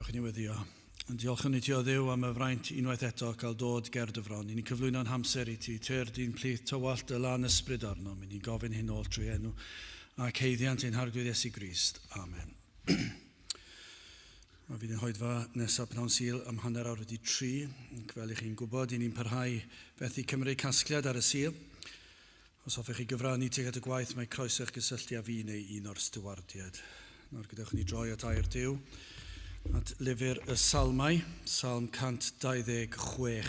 Dewch i ni weddio. Ond diolchwn i ti o Dduw am y fraint unwaith eto cael dod ger dy fron. I ni'n cyflwyno'n hamser i ti, tyrd i'n plith tywallt dy lan ysbryd arnom. I ni'n gofyn hyn oll trwy enw ac haeddiant ein Harglwydd Iesu Grist. Amen. A fydd yn hoedfa nesaf pnawn Sul am 3:30. Ac fel i chi'n gwybod, i ni'n parhau fethu cymryd casgliad ar y Sul. Os hoffech chi gyfrannu tuag at y gwaith, mae croeso i'ch gysylltu â fi neu un o'r stiwardiaid. Nawr gadewch ni droi at air Duw, at lyfr y Salmau, Salm 126.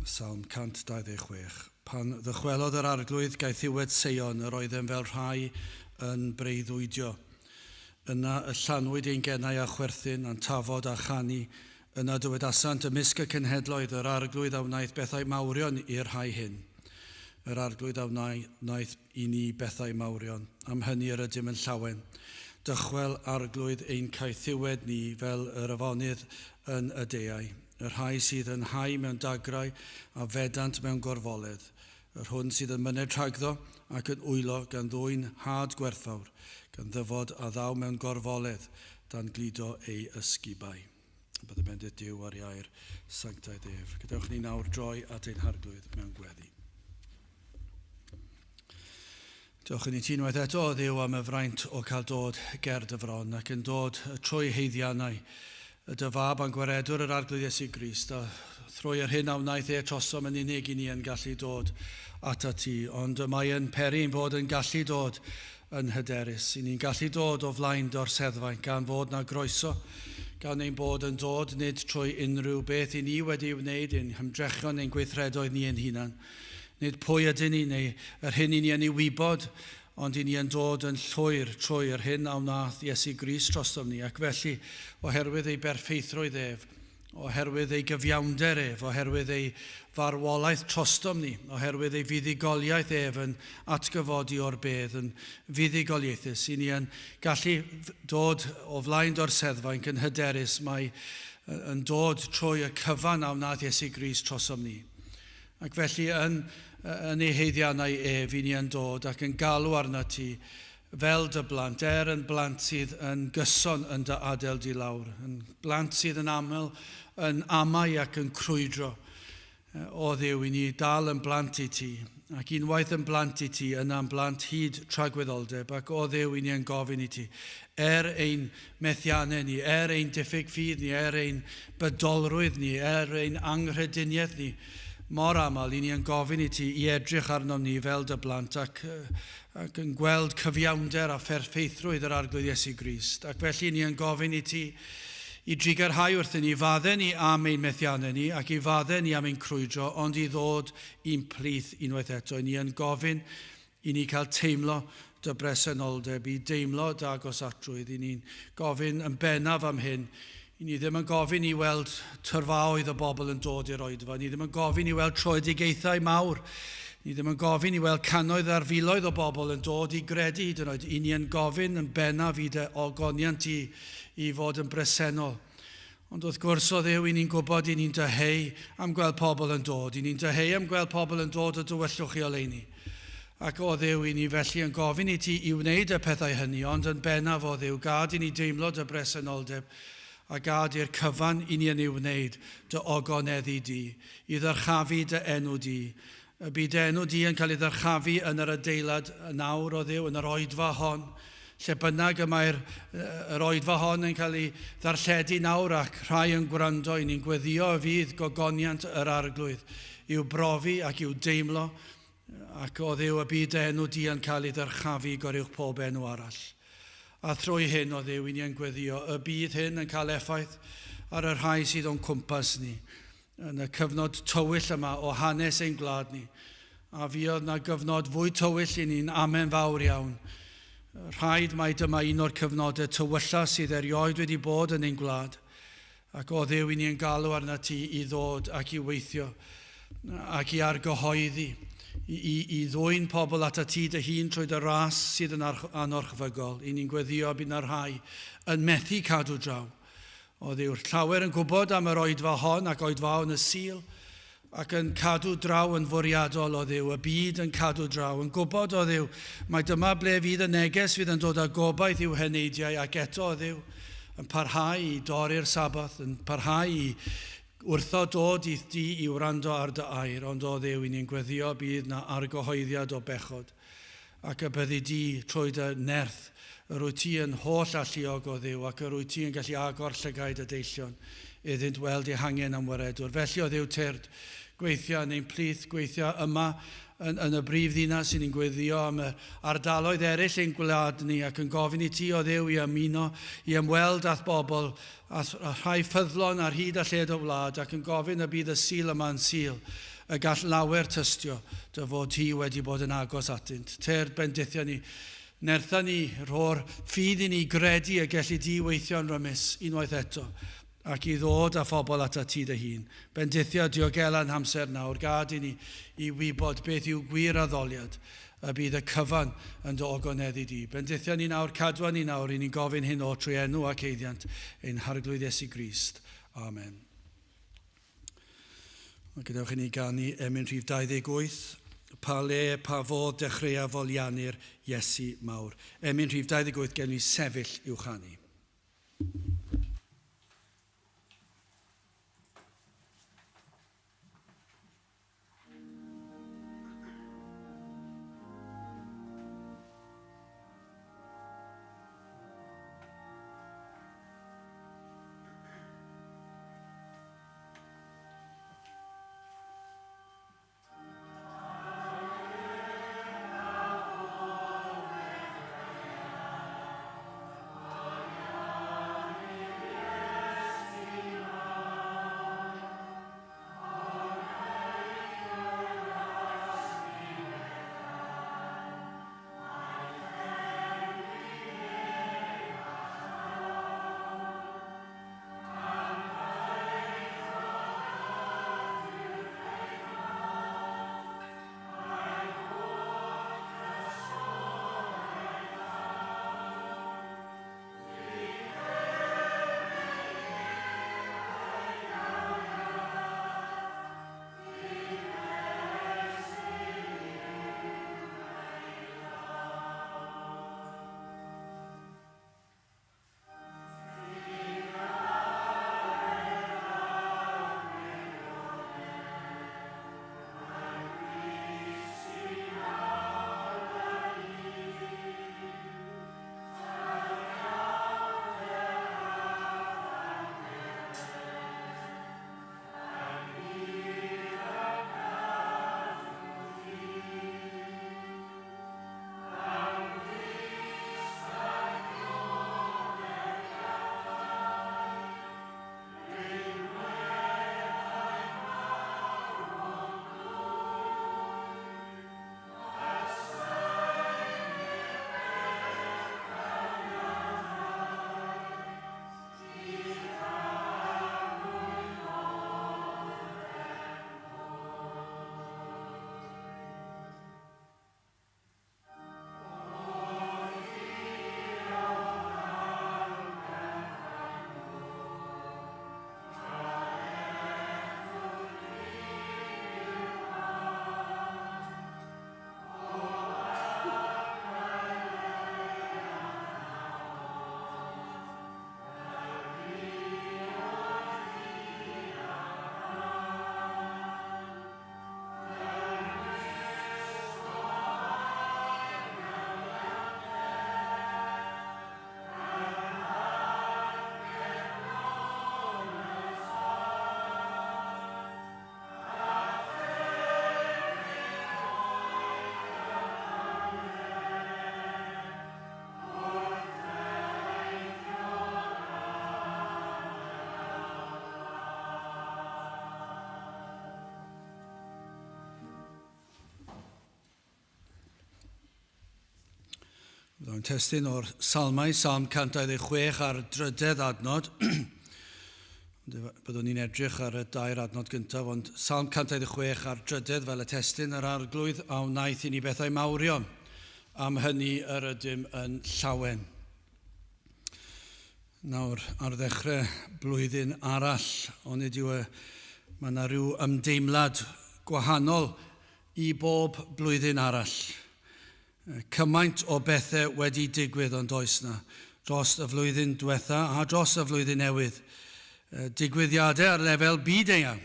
Salm 126. Pan ddychwelodd yr arglwydd gaethiwed Seion, yr oeddem fel rhai yn breuddwydio. Yna y llanwyd ein genau â chwerthin, a'n tafod â chanu, Yna dywedasant ymysg y cenhedloedd, Yr Arglwydd a wnaeth bethau mawrion i'r rhai hyn. Yr Arglwydd a wnaeth i ni bethau mawrion, am hynny yr ydym yn llawen. Dychwel, Arglwydd, ein caethiwed ni fel yr afonydd yn y deau, y rhai sydd yn hau mewn dagrau a fedant mewn gorfoledd, yr hwn sydd yn myned rhagddo ac yn wylo gan ddwyn had gwerthfawr, gan ddyfod a ddaw mewn gorfoledd, dan gludo ei ysgubau. Bydde bendith Duw ar ei air sanctaidd ef. Gadewch ni nawr droi at ein Harglwydd mewn gweddi. Diolch i ni ti unwaith eto, o Dduw, am y fraint o cael dod ger dy fron ac yn dod trwy haeddiannau y dy fab a'n gwaredwr yr Arglwydd Iesu Grist, a thrwy yr hyn a wnaeth e trosom yn unig i ni yn gallu dod atat ti, ond y mae yn peri ein bod yn gallu dod yn hyderus. I ni'n gallu dod o flaen dy orseddfainc gan fod 'na groeso, gan ein bod yn dod nid trwy unrhyw beth i ni wedi ei wneud, ein hymdrechion neu'n gweithredoedd ni ein hunan. Nid pwy ydyn ni neu yr hyn i ni yn ei wybod, ond i ni yn dod yn llwyr trwy yr hyn a wnaeth Iesu Grist drostom ni, ac felly, oherwydd ei berffeithrwydd ef, oherwydd ei gyfiawnder ef, oherwydd ei farwolaeth trostom ni, oherwydd ei fuddugoliaeth ef yn atgyfodi o'r bedd, yn fuddugoliaethus, i ni yn gallu dod o flaen dorseddfainc yn hyderus mae yn dod trwy y cyfan a wnaeth Iesu Grist trosom ni. Ac felly yn, yn ei haeddiannau ef, i ni yn dod ac yn galw arnat ti fel dy blant, er yn blant sydd yn gyson yn dy adael di lawr, yn blant sydd yn aml yn amau ac yn crwydro. O Dduw, i ni dal yn blant i ti, ac unwaith yn blant i ti, yna'n blant hyd tragwyddoldeb, ac o Dduw, i ni yn gofyn i ti, er ein methiannau ni, er ein diffyg ffydd ni, er ein bydolrwydd ni, er ein anghrediniaeth ni, mor aml, i ni yn gofyn i ti i edrych arnom ni fel dy blant ac, ac yn gweld cyfiawnder a pherffeithrwydd yr Arglwydd Iesu Grist. Ac felly ni yn gofyn i ti i drugarhau wrthyn ni, fadde ni am ein methiannau ni ac i fadde ni am ein crwydro, ond i ddod i'n plith unwaith eto. I ni yn gofyn i ni cael teimlo dy bresenoldeb, i deimlo dy agosatrwydd. I ni'n gofyn yn bennaf am hyn. I ni ddim yn gofyn i weld tyrfaoedd o bobl yn dod i'r oedfa. Ni ddim yn gofyn i weld troedigaethau mawr. Ni ddim yn gofyn i weld cannoedd ar filoedd o bobl yn dod i gredu hyd yn oed. I ni yn gofyn yn bennaf i dy ogoniant i, i fod yn bresennol. Ond wrth gwrs, o Dduw, i ni'n gwybod i ni'n dyheu am gweld pobl yn dod. I ni'n dyheu am gweld pobl yn dod o dywyllwch i oleuni. Ac o Dduw, i ni felly yn gofyn i ti i wneud y pethau hynny, ond yn bennaf, o Dduw, gad i ni deimlo dy bresenoldeb, a gad i'r cyfan i ni yn ei wneud dy ogoneddu di, i ddyrchafu dy enw di. Y bydd dy enw di yn cael ei ddyrchafu yn yr adeilad nawr, o Dduw, yn yr oedfa hon, lle bynnag y mae'r yr oedfa hon yn cael ei ddarlledu nawr ac rhai yn gwrando, i ni'n gweddio y fydd gogoniant yr Arglwydd i'w brofi ac i'w deimlo, ac o Dduw, y bydd dy enw di yn cael ei ddyrchafu goruwch pob enw arall. A thrwy hyn, o Dduw, i ni yn gweddio, y bydd hyn yn cael effaith ar y rhai sydd o'n cwmpas ni, yn y cyfnod tywyll yma o hanes ein gwlad ni. A fuodd na gyfnod fwy tywyll i ni'n amen fawr iawn. Rhaid mai dyma un o'r cyfnodau tywylla sydd erioed wedi bod yn ein gwlad. Ac o Dduw, i ni yn galw arnat ti i ddod ac i weithio ac i argyhoeddi, i, i, i ddwyn pobl atat ti dy hun trwy dy ras sydd yn anorchfygol. I ni'n gweddio bydd na rhai yn methu cadw draw. Oddi wrth llawer yn gwybod am yr oedfa hon ac oedfaon y Sul, ac yn cadw draw yn fwriadol o Dduw, y byd yn cadw draw, yn gwybod o Dduw, mai dyma ble fydd y neges fydd yn dod â gobaith i'w heneidiau, ac eto o Dduw, yn parhau i dorri'r Sabath, yn parhau i wrtho dod i di i wrando ar dy air, ond o Dduw, i ni'n gweddio bydd na argyhoeddiad o bechod, ac y byddi di trwy dy nerth, yr wyt ti yn holl alluog o Dduw, ac yr wyt ti yn gallu agor llygaid y deillion iddynt weld eu hangen am waredwr. Felly o Dduw, tyrd, gweithio yn ein plith, gweithio yma yn y brif ddinas, i ni'n gweddio am y ardaloedd eraill ein gwlad ni, ac yn gofyn i ti o Dduw i ymuno, i ymweld â'th bobl, a rhai ffyddlon ar hyd a lled y wlad, ac yn gofyn y bydd y Sul yma'n Sul y gall lawer tystio dy fod ti wedi bod yn agos atynt. Tyrd, bendithio ni, nertha ni, rho'r ffydd i ni gredu y gelli di weithio'n rymus unwaith eto, ac i ddod â phobl atat ti dy hun. Bendithio diogela'n hamser nawr, gad i ni i wybod beth yw gwir addoliad, y bydd y cyfan yn dy ogoneddu di. Bendithio ni nawr, cadwa ni nawr, i ni'n gofyn hyn o trwy enw ac eiddiant ein Harglwydd Iesu Grist. Amen. A gadewch i ni ganu emyn rhif 28, pa le, pa fodd dechreua foliannu'r Iesu mawr. Emyn rhif 28 gen i sefyll i'w chanu. Byddwn testun o'r Salmau, Salm 126 a'r drydedd adnod. Byddwn ni'n edrych ar y dair adnod gyntaf, ond Salm 126 a'r drydedd fel y testun, yr Arglwydd a wnaeth i ni bethau mawrion. Am hynny yr ydym yn llawen. Nawr, ar ddechrau blwyddyn arall, onid yw y Mae yna rhyw ymdeimlad gwahanol i bob blwyddyn arall. Cymaint o bethau wedi digwydd ond oes na dros y flwyddyn diwetha a dros y flwyddyn newydd. Digwyddiadau ar lefel byd eang.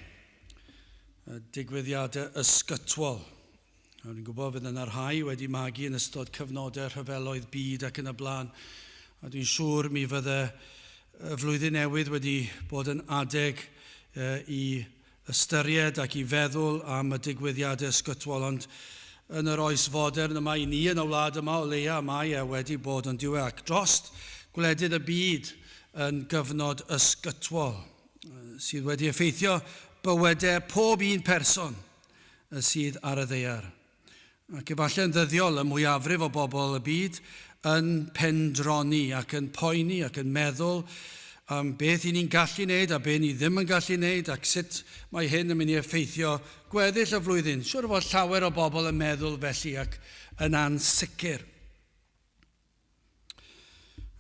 Digwyddiadau ysgytwol. A ni'n gwybod fydd yna rhai wedi magu yn ystod cyfnodau rhyfeloedd byd ac yn y blaen. A dwi'n siŵr mi fydde y flwyddyn newydd wedi bod yn adeg i ystyried ac i feddwl am y digwyddiadau ysgytwol, ond yn yr oes fodern yma, i ni yn y wlad yma o leia, mae e wedi bod yn diwe ac drost gwledydd y byd yn gyfnod ysgytwol sydd wedi effeithio bywydau pob un person sydd ar y ddaear. Ac efallai yn ddyddiol y mwyafrif o bobl y byd yn pendroni ac yn poeni ac yn meddwl am beth i ni'n gallu wneud a beth ni ddim yn gallu wneud ac sut mae hyn yn mynd i effeithio gweddill y flwyddyn. Siwr o fod llawer o bobl yn meddwl felly ac yn ansicr.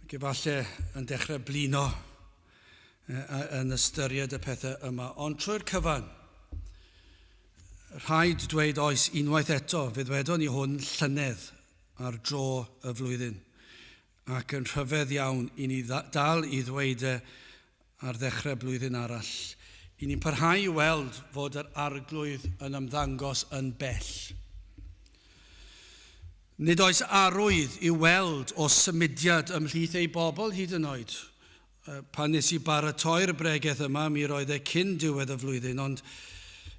Ac efallai yn dechrau blino yn ystyried y pethau yma. Ond trwy'r cyfan, rhaid dweud oes unwaith eto, fe ddwedon ni hwn llynedd ar dro y flwyddyn. Ac yn rhyfedd iawn i ni dal i ddweud e ar ddechrau blwyddyn arall. I ni'n parhau i weld fod yr arglwydd yn ymddangos yn bell. Nid oes arwydd i'w weld o symudiad ymhlith ei bobl hyd yn oed. Pan nes i baratoi'r bregeth yma, mi roedd e cyn diwedd y flwyddyn, ond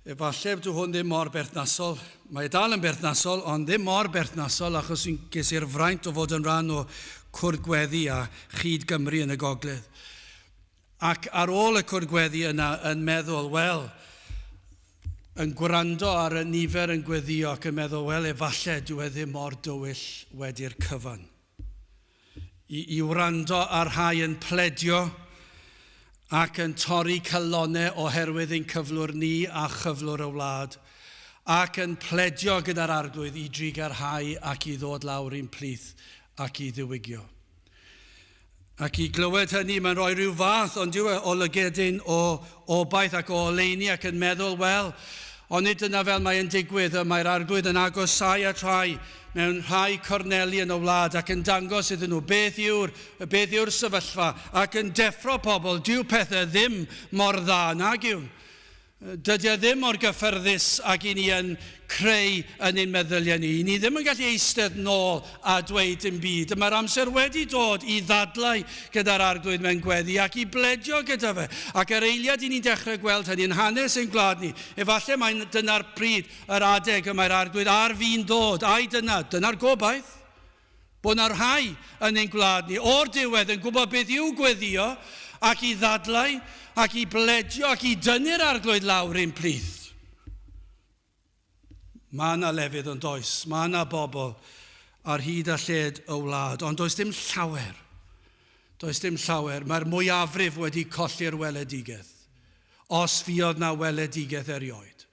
efallai dyw hwn ddim mor berthnasol. Mae e dal yn berthnasol, ond ddim mor berthnasol achos ges i'r fraint o fod yn rhan o Cwrdd Gweddi a Chyd Gymru yn y Gogledd. Ac ar ôl y cwrdd gweddi yna yn meddwl, wel, yn gwrando ar y nifer yn gweddio ac yn meddwl, wel, efallai dyw e ddim mor dywyll wedi'r cyfan. I, i wrando ar rhai yn pledio ac yn torri calonau oherwydd ein cyflwr ni a chyflwr y wlad, ac yn pledio gyda'r arglwydd i drugarhau ac i ddod lawr i'n plith ac i ddiwygio. Ac i glywed hynny, mae'n rhoi rhyw fath, ond yw e, o lygedyn o obaith ac o oleuni ac yn meddwl, wel, onid dyna fel mae'n digwydd, y mae'r arglwydd yn agosáu at rhai mewn rhai corneli yn y wlad ac yn dangos iddyn nhw beth yw'r, beth yw'r sefyllfa ac yn deffro pobl, dyw pethau ddim mor dda nag yw. Dydy e ddim mor gyffyrddus ag i ni yn creu yn ein meddyliau ni. Ni ddim yn gallu eistedd nôl a dweud dim byd. Mae'r amser wedi dod i ddadlau gyda'r arglwydd mewn gweddi ac i bledio gyda fe. Ac yr eiliad i ni'n dechrau gweld hynny yn hanes ein gwlad ni, efallai mai dyna'r pryd, yr adeg y mae'r arglwydd ar fin dod. Ai dyna? Dyna'r gobaith. Bod 'na rhai yn ein gwlad ni, o'r diwedd, yn gwybod beth yw gweddïo, ac i ddadlau, ac i bledio, ac i dynnu'r arglwydd lawr i'n plith. Mae yna lefydd yn does, mae yna bobl ar hyd a lled y wlad, ond does dim llawer. Does dim llawer. Mae'r mwyafrif wedi colli'r weledigaeth. Os fuodd na weledigaeth erioed.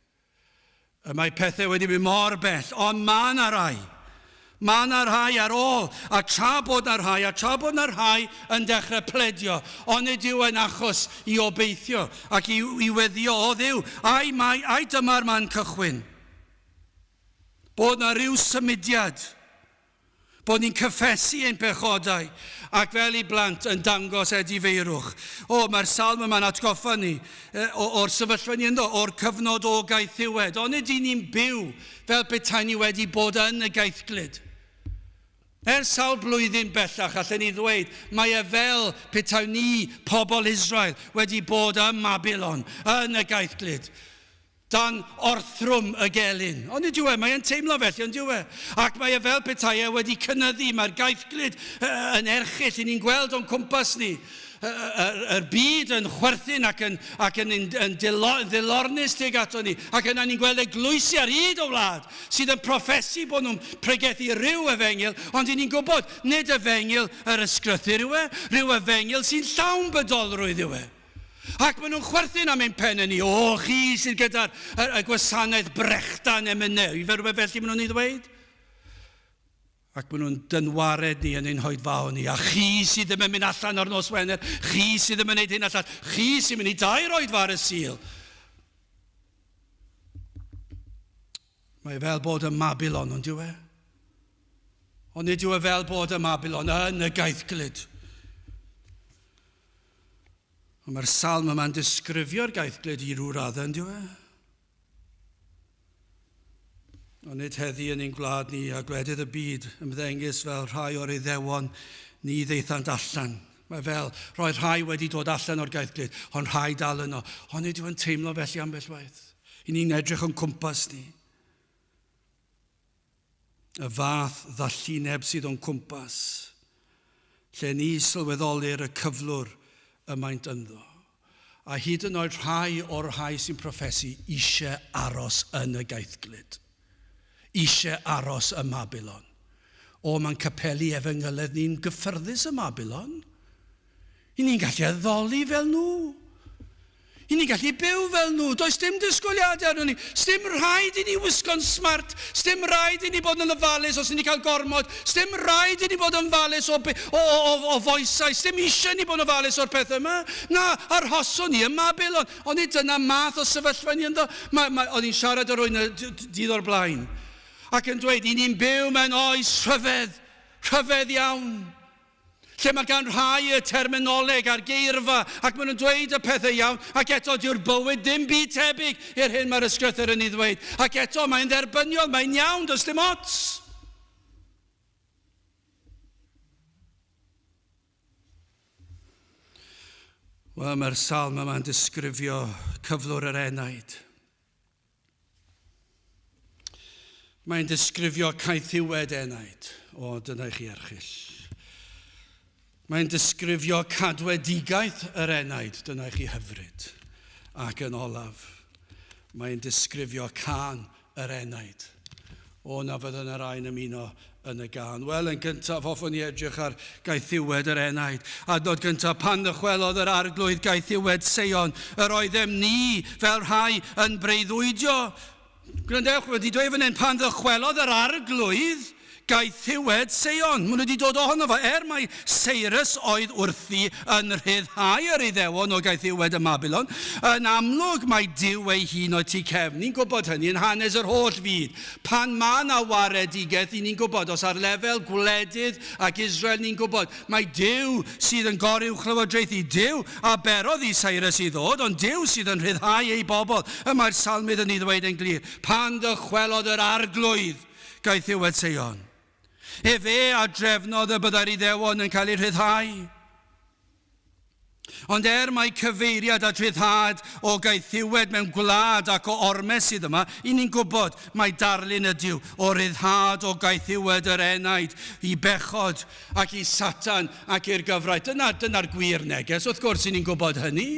Y mae pethau wedi mynd mor bell, ond mae yna rai. Mae yna rhai ar ôl, a tra bod yna rhai, a tra bod yna rhai yn dechrau pledio, onid yw e'n achos i obeithio ac i, i weddio o Dduw, ai, mai, ai dyma'r man cychwyn. Bod yna rhyw symudiad. Bod ni'n cyffesu ein pechodau ac fel i blant yn dangos edifeirwch. O, mae'r salm yma'n atgoffa ni o'r sefyllfa ni ynddo, o'r cyfnod o gaethiwed. Onid y'n ni'n byw fel petai ni wedi bod yn y gaethglud? Ers sawl blwyddyn bellach, allen ni ddweud, mae e fel petai ni, pobl Israel, wedi bod ym Mabilon, yn y gaethglud. Dan orthrwm y gelyn. Ond nid yw e, mae e'n teimlo felly, ond yw e? Ac mae e fel petai e wedi cynyddu, mae'r gaethglud yn erchyll, i ni'n gweld o'n cwmpas ni. Yr byd yn chwerthin ac yn, ac yn, yn, yn ddilornus tuag ato ni. Ac yna ni'n gweld eglwysi ar hyd y wlad sydd yn proffesu bod nhw'n pregethu rhyw efengyl, ond i ni'n gwybod, nid efengyl yr ysgrythur yw e, rhyw efengyl sy'n llawn bydolrwydd yw e. Ac maen nhw'n chwerthin am ein pennau ni. O, chi sydd gyda'r y, y gwasanaeth brechdan emynau. Ife rhywbeth felly maen nhw'n ei ddweud? Ac maen nhw'n dynwared ni yn ein hoedfaon ni. A chi sydd ddim yn mynd allan ar nos Wener, chi sydd ddim yn gwneud hyn a llall, chi sy'n mynd i dair oedfa ar y Sul. Mae fel bod ym Mabilon, ond yw e? Ond nid yw e fel bod ym Mabilon yn y gaethglud. Ond mae'r salm yma'n disgrifio'r gaethglud i ryw raddau, ond yw e? Ond nid heddi yn ein gwlad ni a gwledydd y byd ymddengys fel rhai o'r Iddewon ni ddaethant allan. Mae fel roedd rhai wedi dod allan o'r gaethglud, ond rhai dal yno. Ond nid yw'n teimlo felly ambell waith. I ni'n edrych o'n cwmpas ni. Y fath ddallineb sydd o'n cwmpas, lle ni sylweddolir y cyflwr y maent ynddo. A hyd yn oed rhai o'r rhai sy'n proffesu eisiau aros yn y gaethglud. Eisiau aros ym Mabilon. O, mae'n capeli efengyledd ni'n gyffyrddus ym Mabilon. I ni'n gallu addoli fel nhw. I ni'n gallu byw fel nhw. Does dim disgwyliadau arnon ni. Sdim rhaid i ni wisgo'n smart. Sdim rhaid i ni bod yn ofalus os i ni cael gormod. Sdim rhaid i ni bod yn ofalus o, o, o, o foesau. Sdim eisiau ni bod yn ofalus o'r pethau yma. Na, arhoswn ni ym Mabilon. Ond nid dyna math o sefyllfa ni ynddo. Mae, mae, o'n i'n siarad â rwy'n y dydd o'r blaen. Ac yn dweud, i ni'n byw mewn oes rhyfedd. Rhyfedd iawn. Lle mae gan rhai y terminoleg a'r geirfa ac maen nhw'n dweud y pethau iawn, ac eto dyw'r bywyd ddim byd tebyg i'r hyn mae'r ysgrythur yn ei ddweud. Ac eto mae'n dderbyniol, mae'n iawn, does dim ots. Wel, mae'r salm yma'n disgrifio cyflwr yr enaid. Mae'n disgrifio caethiwed enaid. O, dyna i chi erchyll. Mae'n disgrifio cadwedigaeth yr enaid. Dyna i chi hyfryd. Ac yn olaf, mae'n disgrifio cân yr enaid. O, na fydd yna rai'n ymuno yn y gân. Wel, yn gyntaf, hoffwn i edrych ar gaethiwed yr enaid. Adnod gyntaf, pan ddychwelodd yr arglwydd gaethiwed Seion, yr oeddem ni fel rhai yn breuddwydio. Gwrandewch, wedi dweud fan hyn, pan ddychwelodd yr arglwydd gaethiwed Seion. Maen nhw wedi dod ohono fo. Er mai Cyrus oedd wrthi yn rhyddhau yr Iddewon o gaethiwed ym Mabilon, yn amlwg mai Duw ei hun oedd tu cefn. Ni'n gwybod hynny yn hanes yr holl fyd. Pan mae 'na waredigaeth, 'y ni'n gwybod, os ar lefel gwledydd ac Israel, ni'n gwybod, mai Duw sydd yn goruwchlywodraethu. Duw a berodd i Cyrus i ddod, ond Duw sydd yn rhyddhau ei bobl. Y mae'r Salmydd yn ei ddweud yn glir, Pan ddychwelodd yr Arglwydd, gaethiwed Seion. Efe a drefnodd y byddai'r Iddewon yn cael eu rhyddhau. Ond er mai cyfeiriad at ryddhad o gaethiwed mewn gwlad ac o ormes sydd yma, i ni'n gwybod mai darlun ydyw o ryddhad o gaethiwed yr enaid i bechod ac i Satan ac i'r gyfraith. Dyna, dyna'r gwir neges, wrth gwrs, i ni'n gwybod hynny.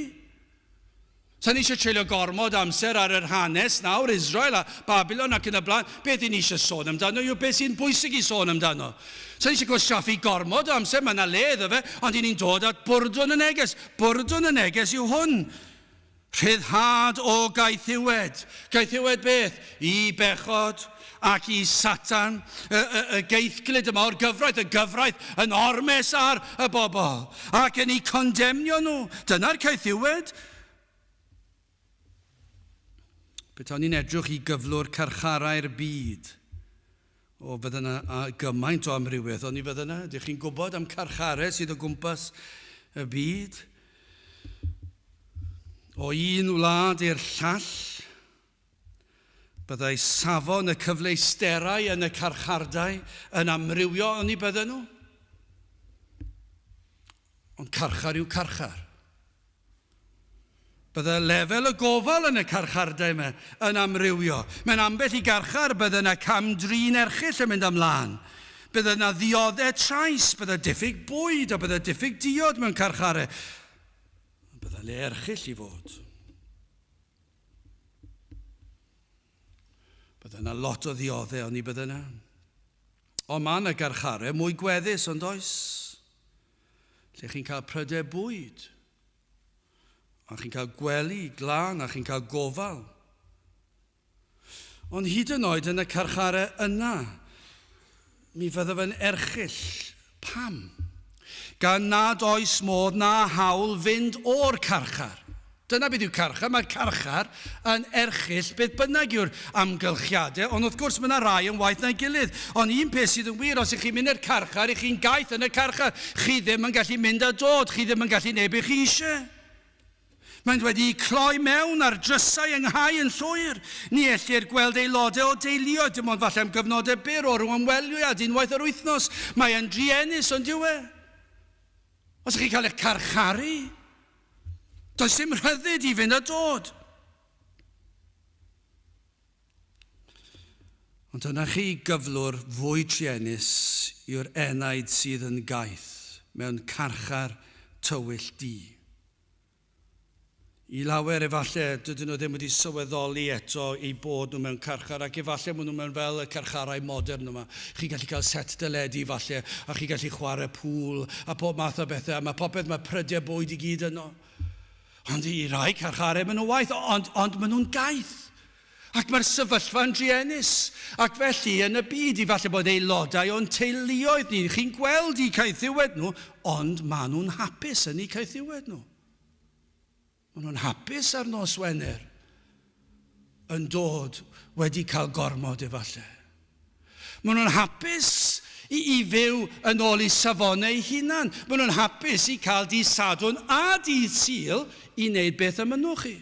Sa'n ni eisiau treulio gormod o amser ar yr hanes nawr, Israel a Babylon ac yn y blaen. Beth i ni eisiau sôn amdano yw beth sy'n bwysig i sôn amdano. Sa'n ni eisiau gwastraffu gormod o amser, mae yna le iddo fe, ond i ni'n dod at bwrdwn y neges. Bwrdwn y neges yw hwn. Rhyddhad o gaethiwed. Gaethiwed beth? I bechod ac i Satan. Y, y, y geithglyd yma o'r gyfraith, y gyfraith yn ormes ar y bobl ac yn eu condemnio nhw. Dyna'r caethiwed. Petawn ni'n edrych i gyflwr carcharau'r byd, o, fydda yna gymaint o amrywiaeth, ond ni fydda yna. Ydych chi'n gwybod am carcharau sydd o gwmpas y byd? O un wlad i'r llall, Byddai safon y cyfleusterau yn y carchardai yn amrywio, oni bydden nhw? Ond carchar yw carchar. Byddai lefel y gofal yn y carchardai yma yn amrywio. Mewn ambell i garchar bydde yna cam-drin erchyll yn mynd ymlaen. Bydde yna ddioddau trais, bydde diffyg bwyd a bydde diffyg diod mewn carcharau. Bydde le erchyll i fod. Bydde yna lot o ddioddau, ond ni bydde yna. Ond mae yna garcharau mwy gweddus, ond oes? Lle chi'n cael prydau bwyd, a chi'n cael gwely glân, a chi'n cael gofal. Ond hyd yn oed yn y carcharau yna, mi fydde fe'n erchyll. Pam? Gan nad oes modd na hawl fynd o'r carchar. Dyna beth yw carchar. Mae'r carchar yn erchyll beth bynnag yw'r amgylchiadau, ond wrth gwrs mae yna rai yn waeth na'i gilydd. Ond un peth sydd yn wir, os ych chi'n mynd i'r carchar, ych chi'n gaeth yn y carchar. Chi ddim yn gallu mynd a dod, chi ddim yn gallu neud beth chi eisiau. Maent wedi'u cloi mewn a'r drysau ynghau yn llwyr. Ni ellir gweld aelodau o deuluoedd, dim ond falle am gyfnodau byr o ryw ymweliad unwaith yr wythnos. Mae e'n druenus, on'd yw e? Os ych chi'n cael eich carcharu, does dim rhyddid i fynd a dod. Ond dyna chi gyflwr fwy truenus yw'r enaid sydd yn gaeth mewn carchar tywyll du. I lawer, efallai, dydyn nhw ddim wedi sylweddoli eto eu bod nhw mewn carchar, ac efallai maen nhw mewn fel y carcharau modern yma. Chi'n gallu cael set deledu, falle, a chi'n gallu chwarae pŵl, a pob math o bethau, a mae popeth, mae prydiau bwyd i gyd yno. Ond i rai carcharau, maen nhw'n waeth, ond, ond maen nhw'n gaeth. Ac mae'r sefyllfa'n druenus. Ac felly, yn y byd, efallai bod aelodau o'n teuluoedd ni, chi'n gweld eu caethiwed nhw, ond maen nhw'n hapus yn eu caethiwed nhw. Maen nhw'n hapus ar nos Wener yn dod wedi cael gormod efallai. Maen nhw'n hapus i, i fyw yn ôl eu safonau eu hunan. Maen nhw'n hapus i cael dydd Sadwrn a dydd Sul i wneud beth y mynnwch chi.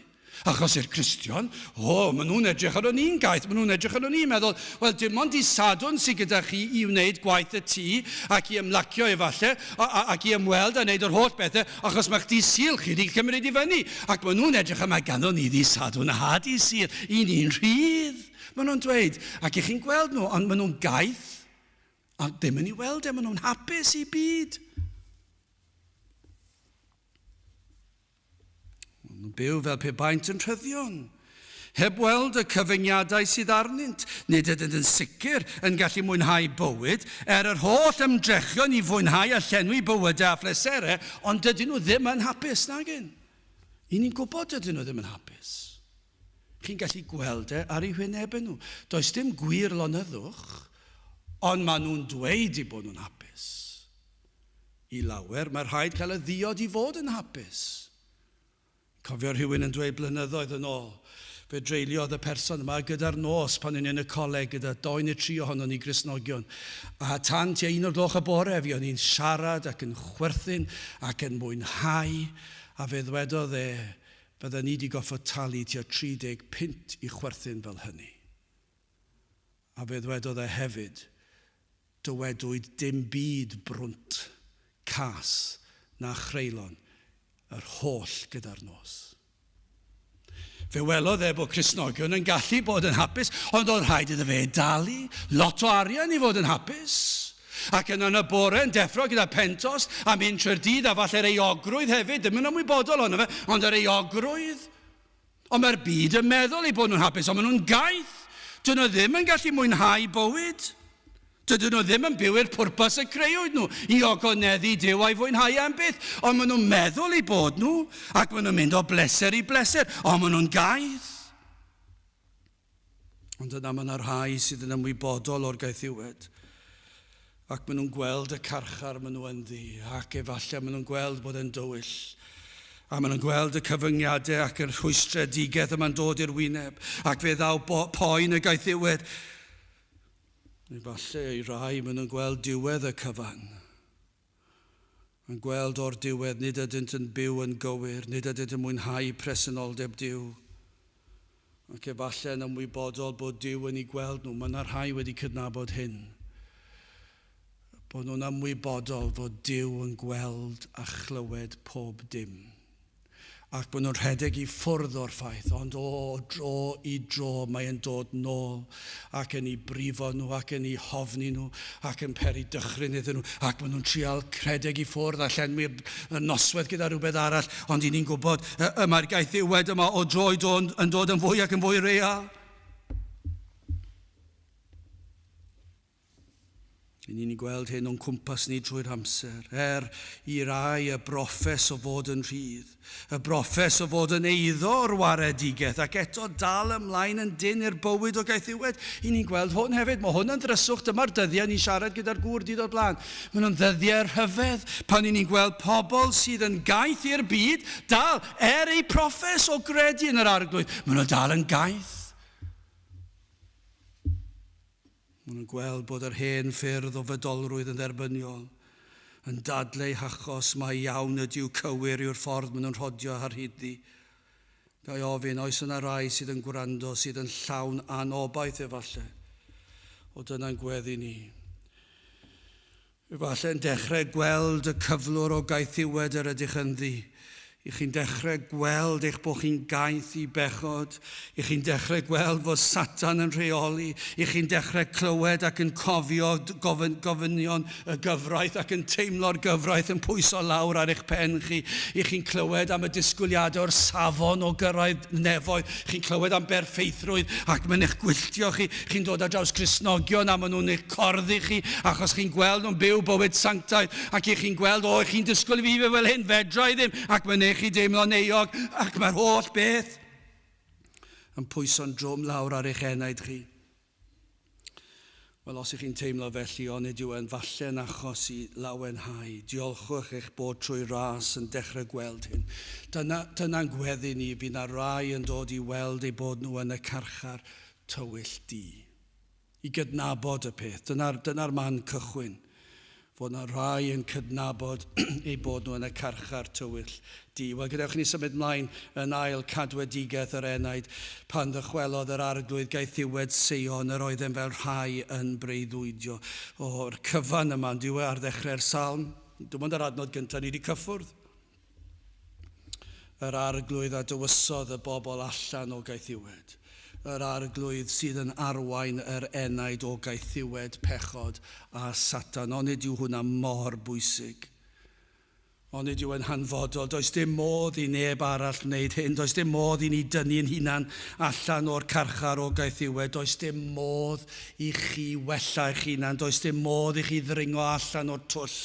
Achos i'r Cristion, o, maen nhw'n edrych arno ni'n gaeth, maen nhw'n edrych arno ni'n meddwl, wel, dim ond dydd Sadwrn sydd gyda chi i wneud gwaith y tŷ ac i ymlacio efallai, a, a, ac i ymweld a wneud yr holl bethau, achos mae'ch dydd Sul chi wedi cymryd i fyny. Ac maen nhw'n edrych yma, ganddo ni ddydd Sadwrn a dydd Sul, i ni'n rhydd, maen nhw'n dweud. Ac i chi'n gweld nhw, ond maen nhw'n gaeth, a ddim yn ei weld e, maen nhw'n hapus i byd. Maen nhw'n byw fel pe baent yn rhyddion, heb weld y cyfyngiadau sydd arnynt. Nid ydynt yn sicr yn gallu mwynhau bywyd, er yr holl ymdrechion i fwynhau a llenwi bywydau â phleserau, ond dydyn nhw ddim yn hapus, nagyn? I ni'n gwybod dydyn nhw ddim yn hapus. Chi'n gallu gweld e ar eu hwynebau nhw. Does dim gwir lonyddwch, ond maen nhw'n dweud eu bod nhw'n hapus. I lawer, mae rhaid cael y ddiod i fod yn hapus. Cofio rhywun yn dweud blynyddoedd yn ôl, fe dreuliodd y person yma gyda'r nos pan o'n i yn y coleg gyda doi neu tri ohonon ni Gristnogion. A tan tua un o'r gloch y bore, fi o'n i'n siarad ac yn chwerthin ac yn mwynhau, a fe ddwedodd e, fydden ni wedi goffod talu tua 30 punt i chwerthin fel hynny. A fe ddwedodd e hefyd, Dywedwyd dim byd brwnt, cas na chreulon yr holl gyda'r nos. Fe welodd e bod Cristnogion yn gallu bod yn hapus, ond oedd rhaid iddo fe dalu lot o arian i fod yn hapus. Ac yna yn y bore yn deffro gyda pentost a mynd trwy'r dydd a falle'r euogrwydd hefyd, ddim yn ymwybodol ohono fe, ond yr euogrwydd. Ond mae'r byd yn meddwl eu bod nhw'n hapus, ond maen nhw'n gaeth. Dyn nhw ddim yn gallu mwynhau bywyd. Dydyn nhw ddim yn byw i'r pwrpas y creuwyd nhw, i ogoneddu Duw a'i fwynhau am byth. Ond maen nhw'n meddwl eu bod nhw, ac maen nhw'n mynd o bleser i bleser, ond maen nhw'n gaeth. Ond yna mae yna rhai sydd yn ymwybodol o'r gaethiwed, ac maen nhw'n gweld y carchar maen nhw ynddi, ac efallai maen nhw'n gweld bod e'n dywyll, a maen nhw'n gweld y cyfyngiadau ac yr rhwystredigaeth yma'n dod i'r wyneb, ac fe ddaw poen y gaethiwed. Efallai i rai maen nhw'n gweld diwedd y cyfan. Yn gweld o'r diwedd nid ydynt yn byw yn gywir, nid ydynt yn mwynhau presenoldeb Duw. Ac efallai yn ymwybodol bod Duw yn eu gweld nhw, mae yna rhai wedi cydnabod hyn. Bod nhw'n ymwybodol fod Duw yn gweld a chlywed pob dim. ac maen nhw'n rhedeg i ffwrdd o'r ffaith, ond o dro i dro mae e'n dod nôl ac yn eu brifo nhw ac yn eu hofni nhw ac yn peri dychryn iddyn nhw ac maen nhw'n trial rhedeg i ffwrdd a llenwi'r noswaith gyda rhywbeth arall, ond i ni'n gwybod y mae'r gaethiwed yma o dro i dro yn dod yn fwy ac yn fwy real. I ni'n gweld hyn o'n cwmpas ni trwy'r amser, er i rai y broffes o fod yn rhydd, y broffes o fod yn eiddo o'r waredigaeth, ac eto dal ymlaen yn dyn i'r bywyd o gaethiwed. I ni'n gweld hwn hefyd, mae hwn yn ddryswch, dyma'r dyddiau ni'n siarad gyda'r gŵr dydd o'r blaen. Maen nhw'n ddyddiau rhyfedd pan i ni'n gweld pobl sydd yn gaeth i'r byd, dal, er eu proffes o gredu yn yr Arglwydd, maen nhw dal yn gaeth. Maen nhw'n gweld bod yr hen ffyrdd o fydolrwydd yn dderbyniol, yn dadleu hachos mai iawn ydyw cywir yw'r ffordd maen nhw'n rhodio ar hyd-ddi. Ga i ofyn, oes yna rai sydd yn gwrando sydd yn llawn anobaith efallai? O dyna'n gweddi ni. Efallai yn dechrau gweld y cyflwr o gaethiwed yr ydych ynddi. I chi'n dechrau gweld eich bod chi'n gaeth i bechod. I chi'n dechrau gweld fod Satan yn rheoli. I chi'n dechrau clywed ac yn cofio gofyn, gofynion y gyfraith ac yn teimlo'r gyfraith yn pwyso lawr ar eich pen chi. I chi'n clywed am y disgwyliadau o'r safon o gyrraedd nefoedd. Chi'n clywed am berffeithrwydd ac mae'n eich gwylltio chi. Chi'n dod ar draws Cristnogion a maen nhw'n eich corddi chi achos chi'n gweld nhw'n byw bywyd sanctaidd ac i chi'n gweld, o, chi'n disgwyl i fi fel hyn, fedra i ddim, ac mae'n eich chi deimlo'n euog ac mae'r holl beth yn pwyso'n drwm lawr ar eich enaid chi. Wel, os ych chi'n teimlo felly, onid yw e'n falle'n achos i lawenhau. Diolchwch eich bod trwy ras yn dechrau gweld hyn. Dyna, dyna'n gweddi ni, bydd na rai yn dod i weld eu bod nhw yn y carchar tywyll du. I gydnabod y peth. Dyna'r dyna man cychwyn. Fod na rai yn cydnabod eu bod nhw yn y carchar tywyll du. Wel, gadewch i ni symud mlaen yn ail cadwedigaeth yr enaid. Pan ddychwelodd yr arglwydd gaethiwed Seion, yr oeddem fel rhai yn breuddwydio. O'r cyfan yma, yn diwedd ar ddechrau'r salm, dim ond yr adnod gyntaf ni wedi cyffwrdd. Yr arglwydd a dywysodd y bobl allan o gaethiwed. Yr arglwydd sydd yn arwain yr enaid o gaethiwed pechod a Satan. Onid yw hwnna mor bwysig? Onid yw e'n hanfodol? Does dim modd i neb arall wneud hyn. Does dim modd i ni dynnu'n hunan allan o'r carchar o gaethiwed. Does dim modd i chi wella eich hunan. Does dim modd i chi ddringo allan o'r twll.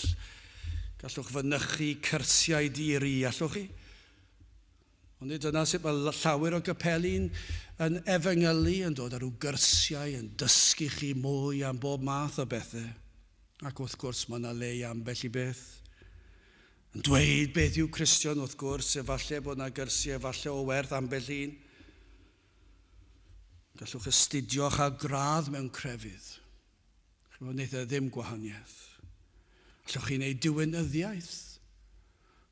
Gallwch fynychu cyrsiau di-ri, allwch chi? Ond nid dyna sut mae llawer o gapeli'n yn efengylu, yn dod ar rhyw gyrsiau, yn dysgu chi mwy am bob math o bethau. Ac wrth gwrs mae yna le i ambell i beth. Yn dweud beth yw Cristion, wrth gwrs, efallai bod yna gyrsiau efallai o werth ambell un. Gallwch astudio a chael gradd mewn crefydd. Chimod, wneith e ddim gwahaniaeth. Allwch chi wneud diwinyddiaeth?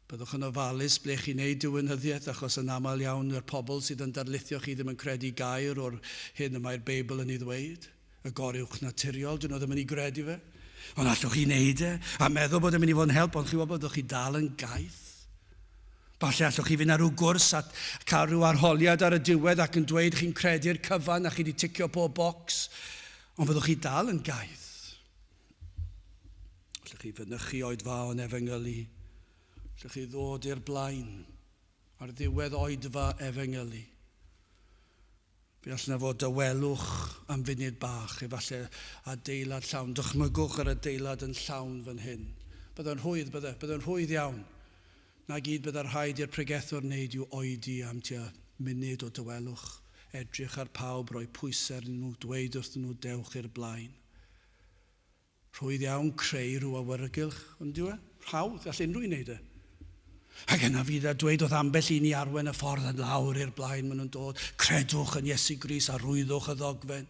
Byddwch yn ofalus ble chi'n wneud diwinyddiaeth, achos yn aml iawn yr pobl sydd yn darlithio chi ddim yn credu gair o'r hyn y mae'r Beibl yn ei ddweud. Y goruwch naturiol, dyn nhw ddim yn ei gredu fe. Ond allwch chi wneud e, a meddwl bod e'n mynd i fod yn help, ond chi'n gwybod byddwch chi dal yn gaeth. Falle allwch chi fynd ar rhyw gwrs a cael rhyw arholiad ar y diwedd ac yn dweud chi'n credu'r cyfan a chi wedi ticio pob bocs. Ond fyddwch chi dal yn gaeth. Allwch chi fynychu oedfaon efengylu. Allwch chi ddod i'r blaen ar ddiwedd oedfa efengylu. Fe all na fod dawelwch am funud bach, efallai adeilad llawn. Dychmygwch yr adeilad yn llawn fan hyn. Byddai'n rhwydd, bydde, byddai'n rhwydd iawn. Na gyd byddai'r rhaid i'r pregethwr wneud yw oedi am tua munud o dawelwch, edrych ar pawb, rhoi pwysau arnyn nhw, dweud wrthyn nhw, dewch i'r blaen. Rhwydd iawn creu rhyw awyrgylch, ond yw e? Rhawdd, gall unrhyw un wneud e. Ac yna fydd a dweud wrth ambell un i arwen y ffordd yn lawr i'r blaen, maen nhw'n dod, credwch yn Iesu Grist a rwyddwch y ddogfen.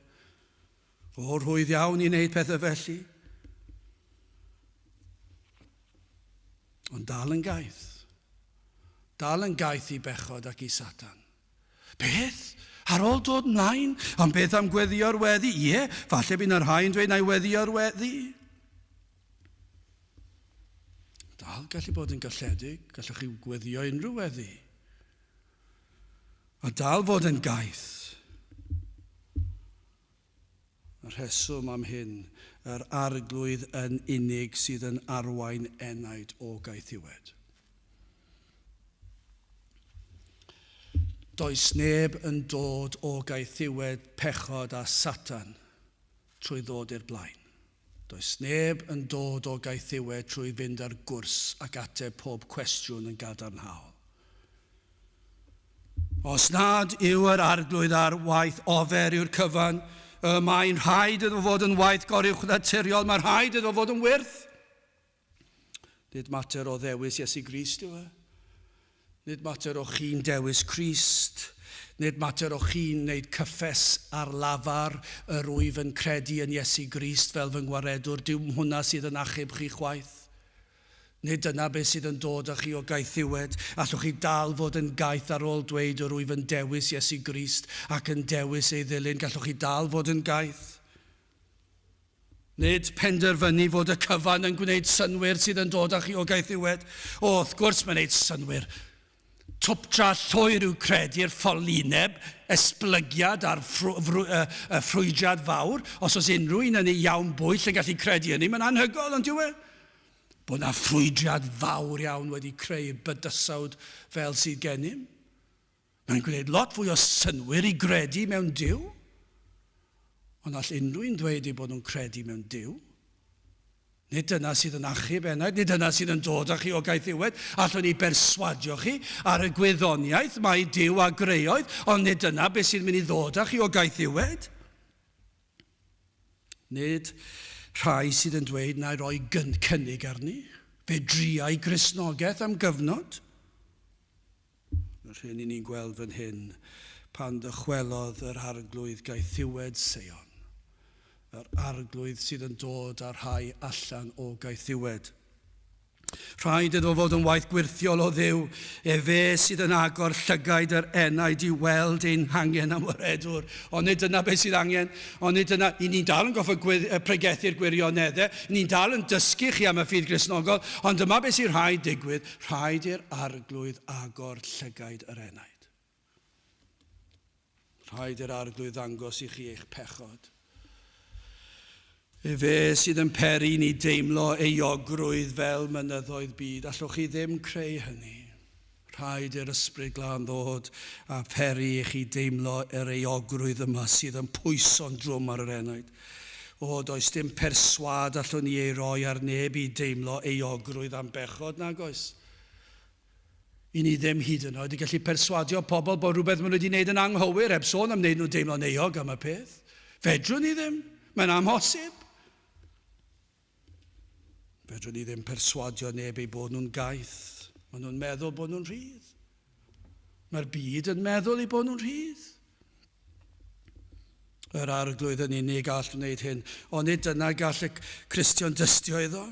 O, rhwydd iawn i wneud pethau felly. Ond dal yn gaeth. Dal yn gaeth i bechod ac i Satan. Beth? Ar ôl dod mlaen? Ond beth am gweddio'r weddi? Ie, falle bydd yna rhai yn dweud na i weddio'r weddi. Dal gallu bod yn gylledig, gallwch chi gweddio unrhyw weddi. A dal fod yn gaeth. Y rheswm am hyn, yr Arglwydd yn unig sydd yn arwain enaid o gaethiwed. Does neb yn dod o gaethiwed pechod a Satan trwy ddod i'r blaen. Does neb yn dod o gaethiwed trwy fynd ar gwrs ac ateb pob cwestiwn yn gadarnhaol. Os nad yw yr Arglwydd ar waith, ofer yw'r cyfan. Y mae'n rhaid iddo fod yn waith goruwchnaturiol, mae'n rhaid iddo fod yn wyrth. Nid mater o ddewis Iesu Grist yw e. Nid mater o chi'n dewis Crist. Nid mater o chi'n wneud cyffes ar lafar, yr wyf yn credu yn Iesu Grist fel fy ngwaredwr, dim hwnna sydd yn achub chi chwaith. Nid dyna beth sydd yn dod â chi o gaethiwed. Allwch chi dal fod yn gaeth ar ôl dweud yr wyf yn dewis Iesu Grist ac yn dewis ei ddilyn. Gallwch chi dal fod yn gaeth. Nid penderfynu fod y cyfan yn gwneud synnwyr sydd yn dod â chi o gaethiwed. O, wrth gwrs mae'n gwneud synnwyr. Twptra llwyr yw credu'r ffolineb, esblygiad a'r ffrwydrad fawr. Os oes unrhyw un yn ei iawn bwyll yn gallu credu hynny, mae'n anhygoel, ond yw e? Bod yna ffrwydrad fawr iawn wedi creu bydysawd fel sydd gennym. Mae'n gwneud lot fwy o synnwyr i gredu mewn Duw. Ond all unrhyw un ddweud eu bod nhw'n credu mewn Duw. Nid dyna sydd yn achub enaid, nid dyna sydd yn dod â chi o gaethiwed. Allwn ni berswadio chi ar y gwyddoniaeth mai Duw a greoedd, ond nid dyna beth sydd yn mynd i ddod â chi o gaethiwed. Nid rhai sydd yn dweud na i roi cynnig arni. Fe driai Gristnogaeth am gyfnod. Yr hyn i ni'n gweld fan hyn, pan ddychwelodd yr Arglwydd gaethiwed Seion, yr Arglwydd sydd yn dod â rhai allan o gaethiwed. Rhaid iddo fod yn waith gwyrthiol o Dduw, efe sydd yn agor llygaid yr enaid i weld ein hangen am waredwr. Ond nid dyna beth sydd angen, ond nid dyna, i ni'n dal yn goffa pregethu'r gwirioneddau, ni'n dal yn dysgu chi am y ffydd Gristnogol, ond dyma beth sy'n rhaid digwydd, Rhaid i'r Arglwydd agor llygaid yr enaid. Rhaid i'r Arglwydd ddangos i chi eich pechod. Efe sydd yn peri ni deimlo euogrwydd fel mynyddoedd byd. Allwch chi ddim creu hynny. Rhaid i'r Ysbryd Glân ddod a pheri i chi deimlo yr euogrwydd yma sydd yn pwyso'n drwm ar yr enaid. O, does dim perswâd allwn ni ei roi ar neb i deimlo euogrwydd am bechod, nag oes? I ni ddim hyd yn oed yn gallu perswadio pobl bod rhywbeth maen nhw wedi wneud yn anghywir, heb sôn am wneud nhw deimlo'n euog am y peth. Fedrwn ni ddim. Mae'n amhosib. Fedrwn ni ddim perswadio neb eu bod nhw'n gaeth. Maen nhw'n meddwl bod nhw'n rhydd. Mae'r byd yn meddwl eu bod nhw'n rhydd. Yr Arglwydd yn unig all wneud hyn. Ond nid dyna gall y Cristion dystio iddo.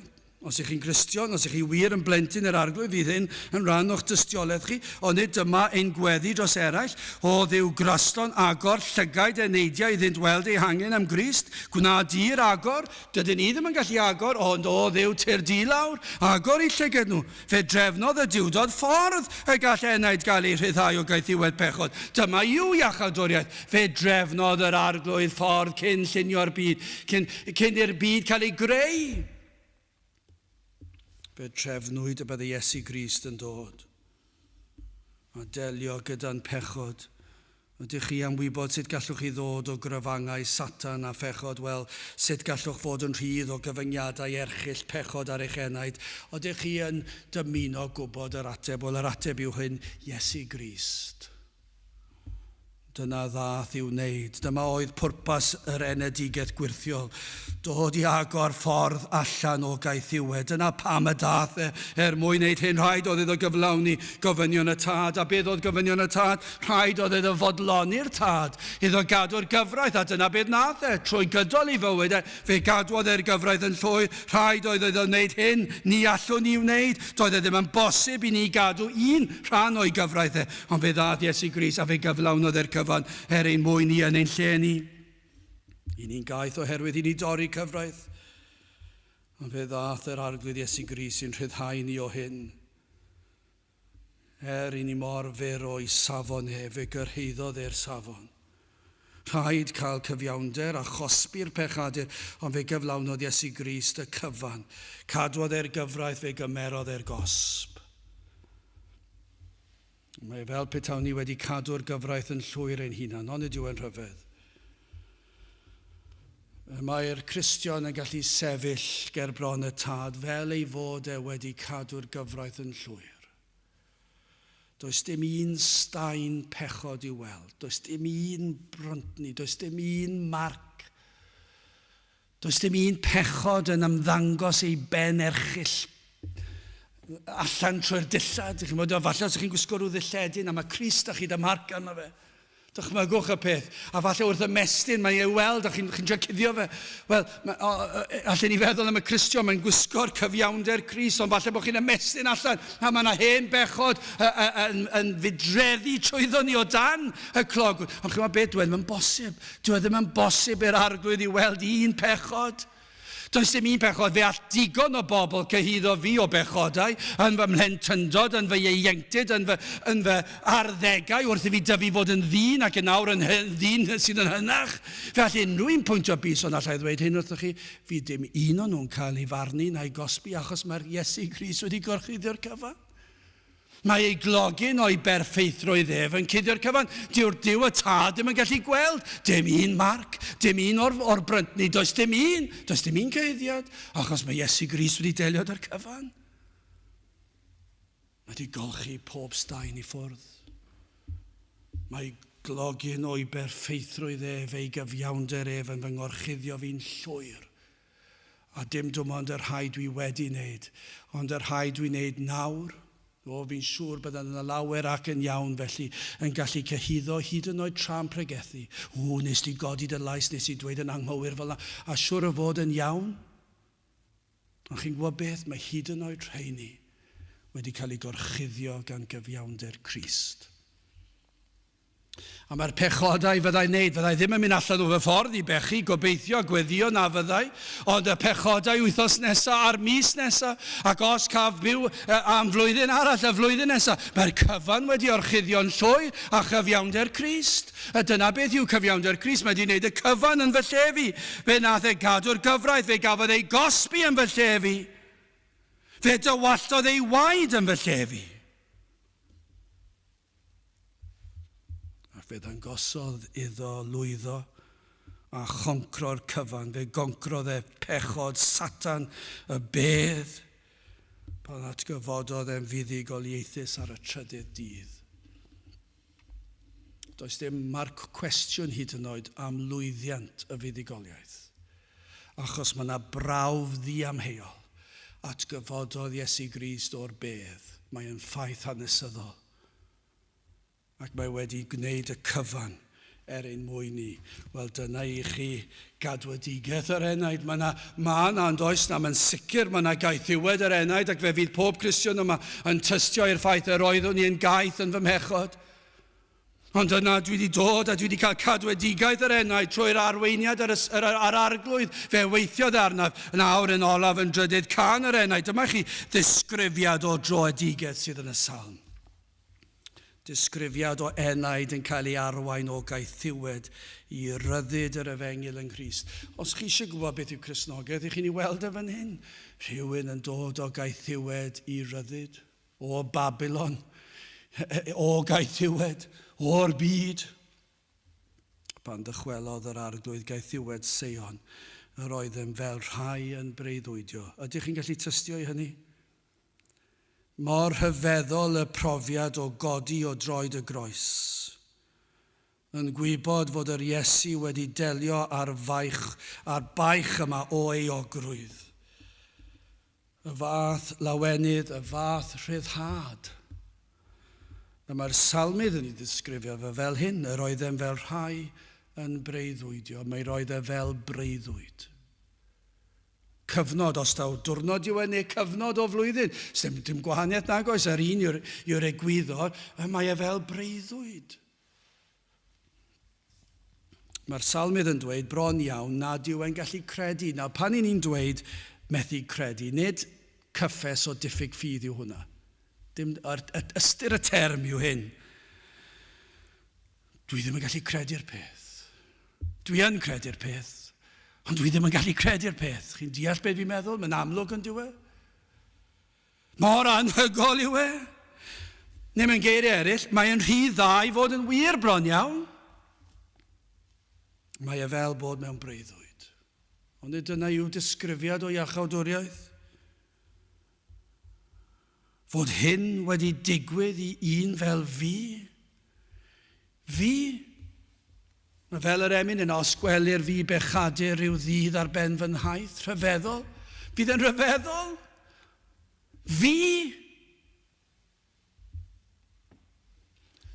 Os ych chi'n Gristion, os ych chi wir yn blentyn yr Arglwydd, fydd hyn yn rhan o'ch dystiolaeth chi. Ond nid dyma ein gweddi dros eraill. O Dduw graslon, agor llygaid eneidiau iddynt weld eu hangen am Grist. Gwna dir agor. Dydyn ni ddim yn gallu agor, ond o Dduw, tyrd di lawr, agor eu llygad nhw. Fe drefnodd y Duwdod ffordd y gall enaid gael ei rhyddhau o gaethiwed pechod. Dyma yw iachawdwriaeth. Fe drefnodd yr Arglwydd ffordd cyn llunio'r byd, cyn, cyn i'r byd cael ei greu. Fe trefnwyd y byddai Iesu Grist yn dod a delio gyda'n pechod. Ydych chi am wybod sut gallwch chi ddod o grafangau Satan a phechod? Wel, sut gallwch fod yn rhydd o gyfyngiadau erchyll pechod ar eich enaid? Ydych chi yn dymuno gwybod yr ateb? Wel, yr ateb yw hyn, Iesu Grist. Dyna ddath i'w wneud. Dyma oedd pwrpas yr enedigaeth gwyrthiol, dod i agor ffordd allan o gaethiwed. Dyna pam y dath e, er mwyn wneud hyn. Rhaid oedd iddo gyflawni gofynion y Tad. A beth oedd gofynion y Tad? Rhaid oedd iddo fodloni'r Tad, iddo gadw'r gyfraith, a dyna beth nath e. Trwy gydol ei fywyd e, fe gadwodd e'r gyfraith yn llwyr. Rhaid oedd iddo wneud hyn. Ni allwn ni wneud. Doedd e ddim yn bosib i ni gadw un rhan o'i gyfraith e. Ond fe ddaeth Iesu Grist a fe gyflawnodd e'r cyfan er ein mwyn ni yn ein lle ni. I ni'n gaeth oherwydd i ni dorri cyfraith. Ond fe ddaeth yr Arglwydd Iesu Grist i'n rhyddhau ni o hyn. Er i ni mor fyr o'i safon e, fe gyrhaeddodd e'r safon. Rhaid cael cyfiawnder a chosbi'r pechadur, ond fe gyflawnodd Iesu Grist y cyfan. Cadwodd e'r gyfraith, fe gymerodd e'r gosb. Mae fel petawn ni wedi cadw'r gyfraith yn llwyr ein hunan, onid yw e'n rhyfedd? Mae'r Cristion yn gallu sefyll ger bron y Tad fel ei fod e wedi cadw'r gyfraith yn llwyr. Does dim un staen pechod i'w weld, does dim un bryntni, does dim un marc, does dim un pechod yn ymddangos ei ben erchyll allan trwy'r dillad. Chi'n gwybod, falle os ydych chi'n gwisgo rhyw ddilledyn a mae Crist a chi da marc arno fe. Dychmygwch y peth. A falle wrth ymestyn, mae ei weld a chi'n chi trio cuddio fe. Wel, allen ni feddwl am y Cristion, mae'n gwisgo'r cyfiawnder Crist, ond falle bod chi'n ymestyn allan, a mae yna hen bechod yn, yn fudreddu trwyddo ni o dan y clog. Ond chi'n gwybod beth, dwi e ddim yn bosib. Dwi e ddim yn bosib i'r arglwydd i weld un pechod. Does dim un pechod, fe all digon o bobl cyhuddo fi o bechodau yn fy mhlentyndod, yn fy ieuenctid, yn fy, yn fy arddegau, wrth i fi dyfu fod yn ddyn ac yn awr yn ddyn sydd yn hynach. Fe all unrhyw un pwyntio bys, ond allai ddweud hyn wrthych chi, fydd dim un o'n nhw'n cael ei farnu na'i gosbi achos mae'r Iesu Grist wedi gorchuddio'r cyfan. Mae ei glogyn o'i berffeithrwydd ef yn cuddio'r cyfan. Dyw'r Duw y Tad ddim yn gallu gweld dim un marc, dim un o'r, o'r bryntni, does dim un, does dim un cyhuddiad, achos mae Iesu Grist wedi delio â'r cyfan. Mae wedi golchi pob staen i ffwrdd. Mae glogyn o'i berffeithrwydd ef, ei gyfiawnder ef yn fy ngorchuddio fi'n llwyr. A dim dim ond y rhai dwi wedi wneud, ond y rhai dwi'n wneud nawr. O, fi'n siŵr bydda yna lawer ac yn iawn felly yn gallu cyhuddo hyd yn oed tra'n pregethu. O, nes di godi dy lais, nes di dweud yn anghywir fel 'na, a siŵr o fod yn iawn. Ond chi'n gwybod beth? Mae hyd yn oed rheini wedi cael eu gorchuddio gan gyfiawnder Crist. A mae'r pechodau fyddai'n wneud, fyddai ddim yn mynd allan o fy ffordd i bechu, gobeithio, gweddio na fyddai, ond y pechodau wythnos nesaf a'r mis nesaf, ac os caf byw am flwyddyn arall, y flwyddyn nesaf, mae'r cyfan wedi orchuddio'n llwyr â chyfiawnder Crist. A dyna beth yw cyfiawnder Crist, mae wedi wneud y cyfan yn fy lle fi. Fe nath e gadw'r gyfraith, fe gafodd ei gosbi yn fy lle fi. Fe dywalltodd ei waed yn fy lle fi. Ac fe ddangosodd iddo lwyddo a choncro'r cyfan. Fe goncrodd e pechod Satan y bedd pan atgyfododd e'n fuddugoliaethus ar y trydydd dydd. Does dim marc cwestiwn hyd yn oed am lwyddiant y fuddugoliaeth, achos mae yna brawf ddiamheuol atgyfododd Iesu Grist o'r bedd. Mae yn ffaith hanesyddol. Ac mae wedi gwneud y cyfan er ein mwyn ni. Wel, dyna i chi gadwedigaeth yr enaid. Mae yna, mae yna, ond oes na, mae'n sicr, mae yna gaethiwed yr enaid, ac fe fydd pob Cristion yma yn tystio i'r ffaith yr oeddwn i yn gaeth yn fy mhechod. Ond yna dwi wedi dod a dwi wedi cael cadwedigaeth yr enaid trwy'r arweiniad yr, yr, yr arglwydd. Fe weithiodd arnaf yn awr yn olaf yn drydydd can yr enaid. Dyma chi ddisgrifiad o droedigaeth sydd yn y salm. Disgrifiad o enaid yn cael ei arwain o gaethiwed i ryddid yr efengyl yng Nghrist. Os chi eisiau gwybod beth yw Cristnogaeth, i chi'n ei weld e fan hyn. Rhywun yn dod o gaethiwed i ryddid. O Babilon, o gaethiwed, o'r byd. Pan ddychwelodd yr arglwydd gaethiwed Seion, yr oeddem fel rhai yn breuddwydio. Ydych chi'n gallu tystio i hynny? Mor rhyfeddol y profiad o godi o droed y groes, yn gwybod fod yr Iesu wedi delio â'r faich, â'r baich yma o euogrwydd. Y fath lawenydd, y fath rhyddhad. Y mae'r salmydd yn ei ddisgrifio fe fel hyn, yr oeddem fel rhai yn breuddwydio, mae roedd e fel breuddwyd. Cyfnod, os taw diwrnod yw e neu cyfnod o flwyddyn, sdim dim gwahaniaeth nag oes, yr un yw'r, yw'r egwyddor, mae e fel breuddwyd. Mae'r salmydd yn dweud bron iawn nad yw e'n gallu credu. Nawr, pan i ni'n dweud methu credu, nid cyffes o diffyg ffydd yw hwnna. Dim, yr, ystyr y term yw hyn. Dwi ddim yn gallu credu'r peth. Dwi yn credu'r peth, ond dwi ddim yn gallu credu'r peth. Chi'n deall beth fi'n meddwl? Mae'n amlwg yn dyw e. Mor anhygol yw e. Neu mewn geiriau eraill, mae'n rhy dda i fod yn wir bron iawn. Mae e fel bod mewn breuddwyd. Ond nid dyna yw disgrifiad o iachawdwriaeth. Fod hyn wedi digwydd i un fel fi? Fi? Mae fel yr emyn yna, os gwelir fi bechadur rhyw ddydd ar ben fy nhaith, rhyfeddol. Fydd yn rhyfeddol. Fi?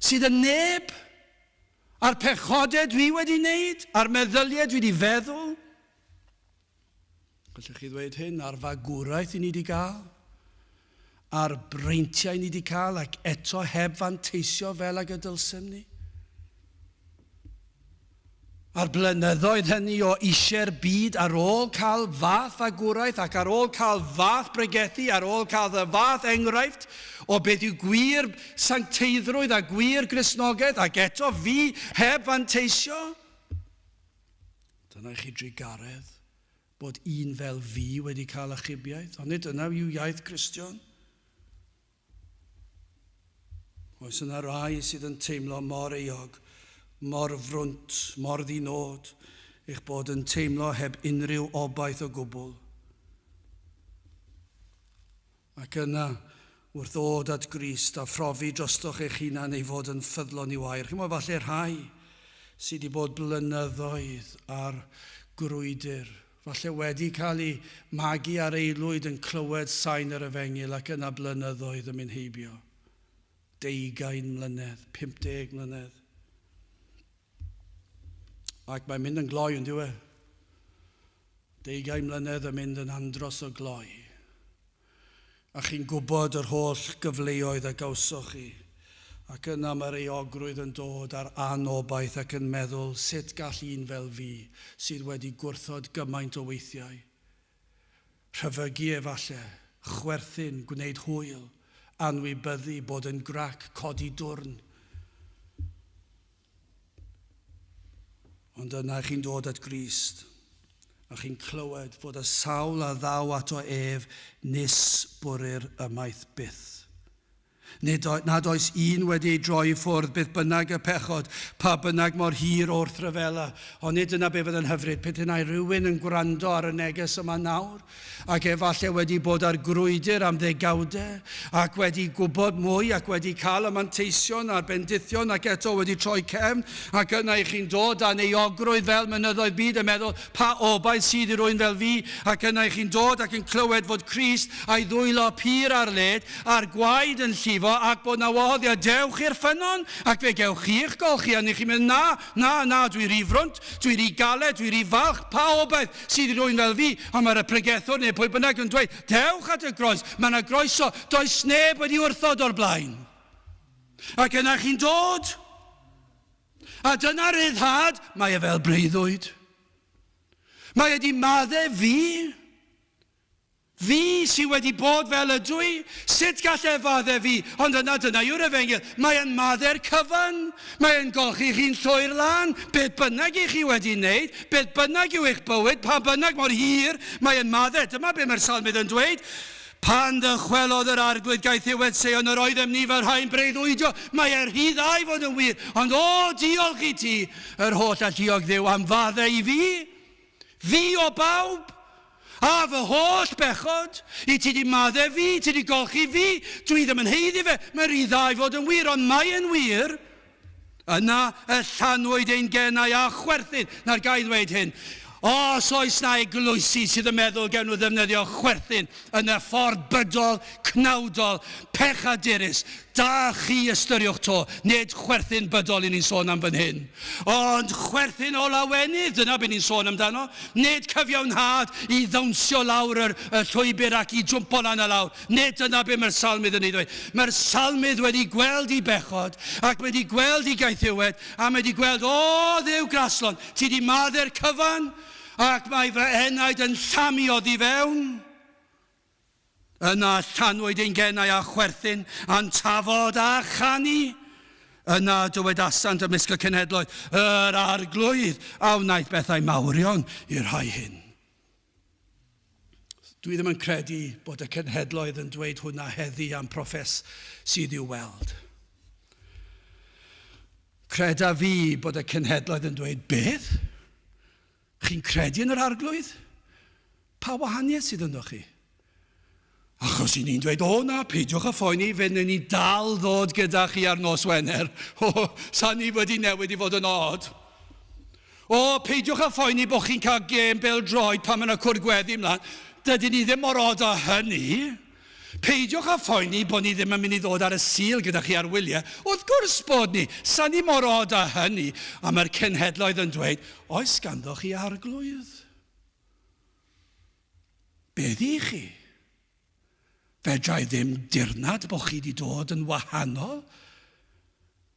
Sydd yn neb, a'r pechodau dwi wedi wneud, a'r meddyliau dwi wedi feddwl. Gallech chi ddweud hyn, a'r fagwraeth i ni wedi gael, a'r breintiau ni wedi cael ac eto heb fanteisio fel ag y dylsem ni. A'r blynyddoedd hynny o eisiau'r byd ar ôl cael fath fagwraeth ac ar ôl cael fath bregethu, ar ôl cael y fath enghraifft o beth yw gwir sancteiddrwydd a gwir Gristnogaeth ac eto fi heb fanteisio. Dyna i chi drugaredd bod un fel fi wedi cael achubiaeth, ond nid dyna yw iaith Cristion. Oes yna rai sydd yn teimlo mor euog, mor frwnt, mor ddi-nod, eich bod yn teimlo heb unrhyw obaith o gwbl? Ac yna, wrth ddod at Grist a phrofi drostoch eich hunan ei fod yn ffyddlon i'w air. Chimod, falle rhai sydd wedi bod blynyddoedd ar grwydr Falle wedi cael eu magu ar aelwyd yn clywed sain yr efengyl ac yna blynyddoedd yn mynd heibio. Deugain mlynedd, 50 mlynedd. Ac mae'n mynd yn gloi yn diwe. Deugain mlynedd yn mynd yn andros o gloi. A chi'n gwybod yr holl gyfleoedd a gawsoch chi. Ac yna mae'r euogrwydd yn dod a'r anobaith ac yn meddwl, sut gall un fel fi, sydd wedi gwrthod gymaint o weithiau, rhyfygu efalle, chwerthin, gwneud hwyl, anwybyddu, bod yn grac, codi dwrn. Ond yna chi'n dod at Grist, a chi'n clywed fod y sawl a ddaw ato ef nis bwrir ymaith byth. Nid, nad oes un wedi ei droi i ffwrdd beth bynnag y pechod, pa bynnag mor hir o'r thryfela. Ond nid dyna be fydd yn hyfryd, pe tenai rhywun yn gwrando ar y neges yma nawr, ac efallai wedi bod ar grwydr am ddegawdau, ac wedi gwybod mwy, ac wedi cael y manteision a'r bendithion, ac eto wedi troi cefn, ac yna i chi'n dod â'n euogrwydd fel mynyddoedd byd yn meddwl, pa obaith sydd i rwy'n fel fi, ac yna i chi'n dod ac yn clywed fod Crist a'i ddwylo pur ar led, a'r gwaed yn llifo, ac bod 'na wahoddiad, dewch i'r ffynnon, ac fe gewch chi'ch golchi, a ni'ch chi'n mynd, na, na, na, dwi rhy frwnt, dwi rhy galed, dwi rhy falch, pa obaith sydd i rywun fel fi, a mae'r y pregethwr neu pwy bynnag yn dweud, dewch at y groes, mae yna groeso, does neb wedi wrthod o'r blaen. Ac yna chi'n dod, a dyna ryddhad, mae e fel breuddwyd. Mae e wedi maddau fi. Fi sydd wedi bod fel ydw i, sut gall e faddau fi? Ond yna dyna yw'r efengyl. Mae e'n maddau'r cyfan. Mae e'n golchi chi'n llwyr lân. Beth bynnag i chi wedi wneud, beth bynnag yw eich bywyd, pa bynnag mor hir, mae e'n maddau. Dyma be mae'r salmydd yn dweud. Pan ddychwelodd yr arglwydd gaethiwed Seion, yr oeddem ni fel rhai'n breuddwydio. Mae e rhy dda i fod yn wir. Ond o, diolch i ti, yr holl alluog Dduw, am faddau i fi. Fi o bawb! A fy holl bechod! I ti 'di madde fi, ti 'di golchi fi, dwi ddim yn haeddu fe, mae'n rhy dda i fod yn wir, ond mae e'n wir! Yna y llanwyd ein genau â chwerthin. Nawr ga i ddweud hyn, os oes 'na eglwysi sydd yn meddwl gewn nhw ddefnyddio chwerthin yn y ffordd bydol, cnawdol, pechadurus, Da chi ystyriwch to, nid chwerthin bydol i ni'n sôn am fan hyn, ond chwerthin o lawenydd, dyna be ni'n sôn amdano, nid cyfiawnhad i ddawnsio lawr yr, y llwybr ac i jwmpo lan a lawr, nid dyna be mae'r salmydd yn ei ddweud. Mae'r salmydd wedi gweld i bechod, ac wedi gweld i gaethiwed, a mae wedi gweld, o Dduw graslon, ti di maddau'r cyfan, ac mae fy enaid yn llamu oddi fewn. Yna llanwyd ein genau â chwerthin, a'n tafod â chanu. Yna dywedasant ymysg y cenhedloedd, Yr Arglwydd a wnaeth bethau mawrion i'r rhai hyn. Dwi ddim yn credu bod y cenhedloedd yn dweud hwnna heddi am proffes sydd i'w weld. Creda fi bod y cenhedloedd yn dweud, beth? Chi'n credu yn yr Arglwydd? Pa wahaniaeth sydd ynddo chi? Achos i ni'n dweud, o na, peidiwch â phoeni, fe wnawn ni dal ddod gyda chi ar nos Wener. O, sa ni wedi newid i fod yn od. O, peidiwch â phoeni bod chi'n cael gêm bêl-droed pan mae yna cwrdd gweddi ymlaen. Dydyn ni ddim mor od â hynny. Peidiwch â phoeni bod ni ddim yn mynd i ddod ar y Sul gyda chi ar wyliau. Wrth gwrs bod ni! Sa ni mor od â hynny. A mae'r cenhedloedd yn dweud, oes ganddo chi arglwydd? Beth i chi? Fedra i ddim dirnad bod chi wedi dod yn wahanol.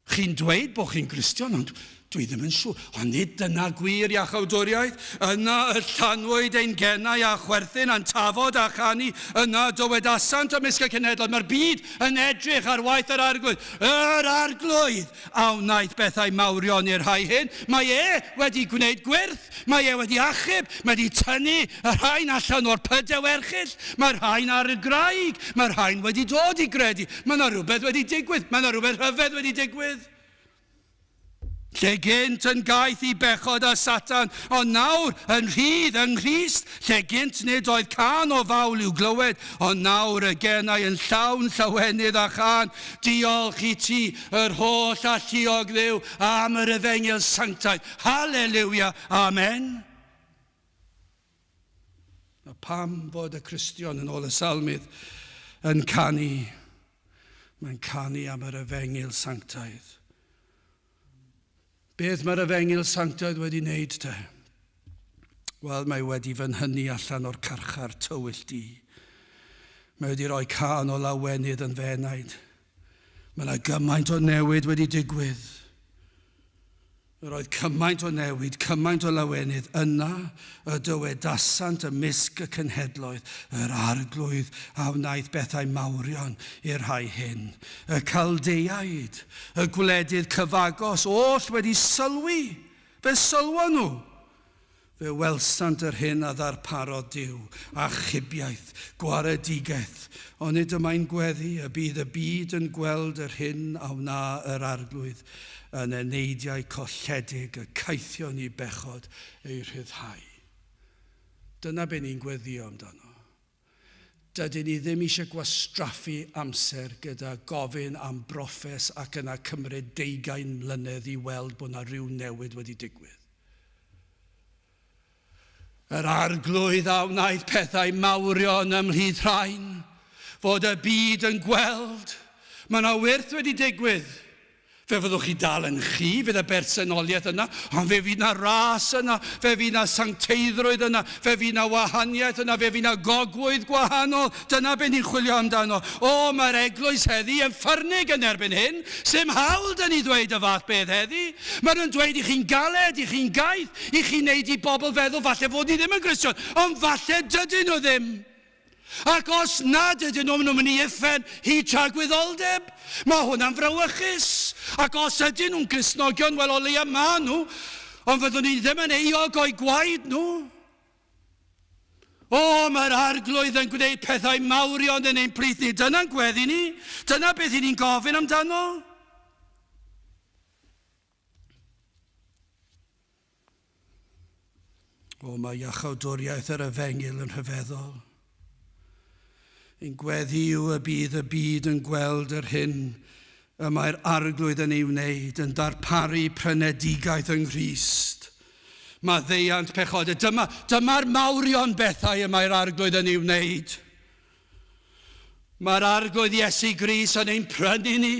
Chi'n dweud bod chi'n Gristion, ond dwi ddim yn siŵr. Ond nid dyna gwir iachawdwriaeth. Yna y llanwyd ein genau â chwerthin a'n tafod â chanu. Yna dywedasant ymysg y cenhedloedd. Mae'r byd yn edrych ar waith yr Arglwydd. Yr Arglwydd a wnaeth bethau mawrion i'r rhai hyn. Mae e wedi gwneud gwyrth. Mae e wedi achub, mae wedi tynnu y rhain allan o'r pydew erchyll, mae'r rhain ar y graig, mae'r rhain wedi dod i gredu, mae yna rhywbeth wedi digwydd, mae yna rhywbeth rhyfedd wedi digwydd. Lle gynt yn gaeth i bechod a Satan, ond nawr yn rhydd yng Nghrist, lle gynt nid oedd cân o fawl i'w glywed, ond nawr y genau yn llawn llawenydd a chân. Diolch i ti, yr holl alluog Dduw, am yr efengyl sanctaidd. Haleliwia! Amen! A pam fod y Cristion yn ôl y salmydd yn canu? Mae'n canu am yr efengyl sanctaidd. Beth mae'r efengyl sanctaidd wedi wneud te? Wel, mae wedi fy nhynnu allan o'r carchar tywyll du. Mae wedi rhoi cân o lawenydd yn fy enaid. Mae yna gymaint o newid wedi digwydd. Yr oedd cymaint o newid, cymaint o lawenydd. Yna y dywedasant ymysg y cenhedloedd, Yr Arglwydd a wnaeth bethau mawrion i'r rhai hyn. Y Caldeiaid, y gwledydd cyfagos, oll wedi sylwi. Fe sylwon nhw. Fe welsant yr hyn a ddarparodd Duw, achubiaeth, gwaredigaeth, onid y mae'n gweddu y bydd y byd yn gweld yr hyn a wna yr Arglwydd yn eneidiau colledig y caethion i bechod eu rhyddhau. Dyna be ni'n gweddïo amdano. Dydyn ni ddim eisiau gwastraffu amser gyda gofyn am broffes ac yna cymryd deugain mlynedd i weld bod 'na ryw newid wedi digwydd. Yr Arglwydd a wnaeth pethau mawrion ymhlith rhain, fod y byd yn gweld. Mae 'na wyrth wedi digwydd. Fe fyddwch chi dal yn chi, fydd y bersonoliaeth yna, ond fe fydd 'na ras yna, fe fydd 'na sancteiddrwydd yna, fe fydd 'na wahaniaeth yna, fe fydd 'na gogwydd gwahanol. Dyna be ni'n chwilio amdano. O, mae'r eglwys heddi yn ffyrnig yn erbyn hyn. Sdim hawl 'da ni ddweud y fath beth heddi. Maen nhw'n dweud i chi'n galed, i chi'n gaeth, i chi'n neud i bobl feddwl falle fod ni ddim yn Gristion, ond falle dydyn nhw ddim. Ac os nad ydyn nhw, maen nhw'n mynd i uffern hyd tragwyddoldeb. Mae hwnna'n frawychus. Ac os ydyn nhw'n Gristnogion, wel o leia maen nhw, ond fyddwn ni ddim yn euog o'u gwaed nhw. O, mae'r Arglwydd yn gwneud pethau mawrion yn ein plith ni. Dyna'n gweddi ni. Dyna beth i ni'n gofyn amdano. O, mae iachawdwriaeth yr efengyl yn rhyfeddol. Ein gweddi yw y bydd y byd yn gweld yr hyn y mae'r Arglwydd yn ei wneud, yn darparu prynedigaeth yng Nghrist. Maddeuant pechodau. Dyma, dyma'r mawrion bethau y mae'r Arglwydd yn ei wneud. Mae'r Arglwydd Iesu Grist yn ein prynu ni,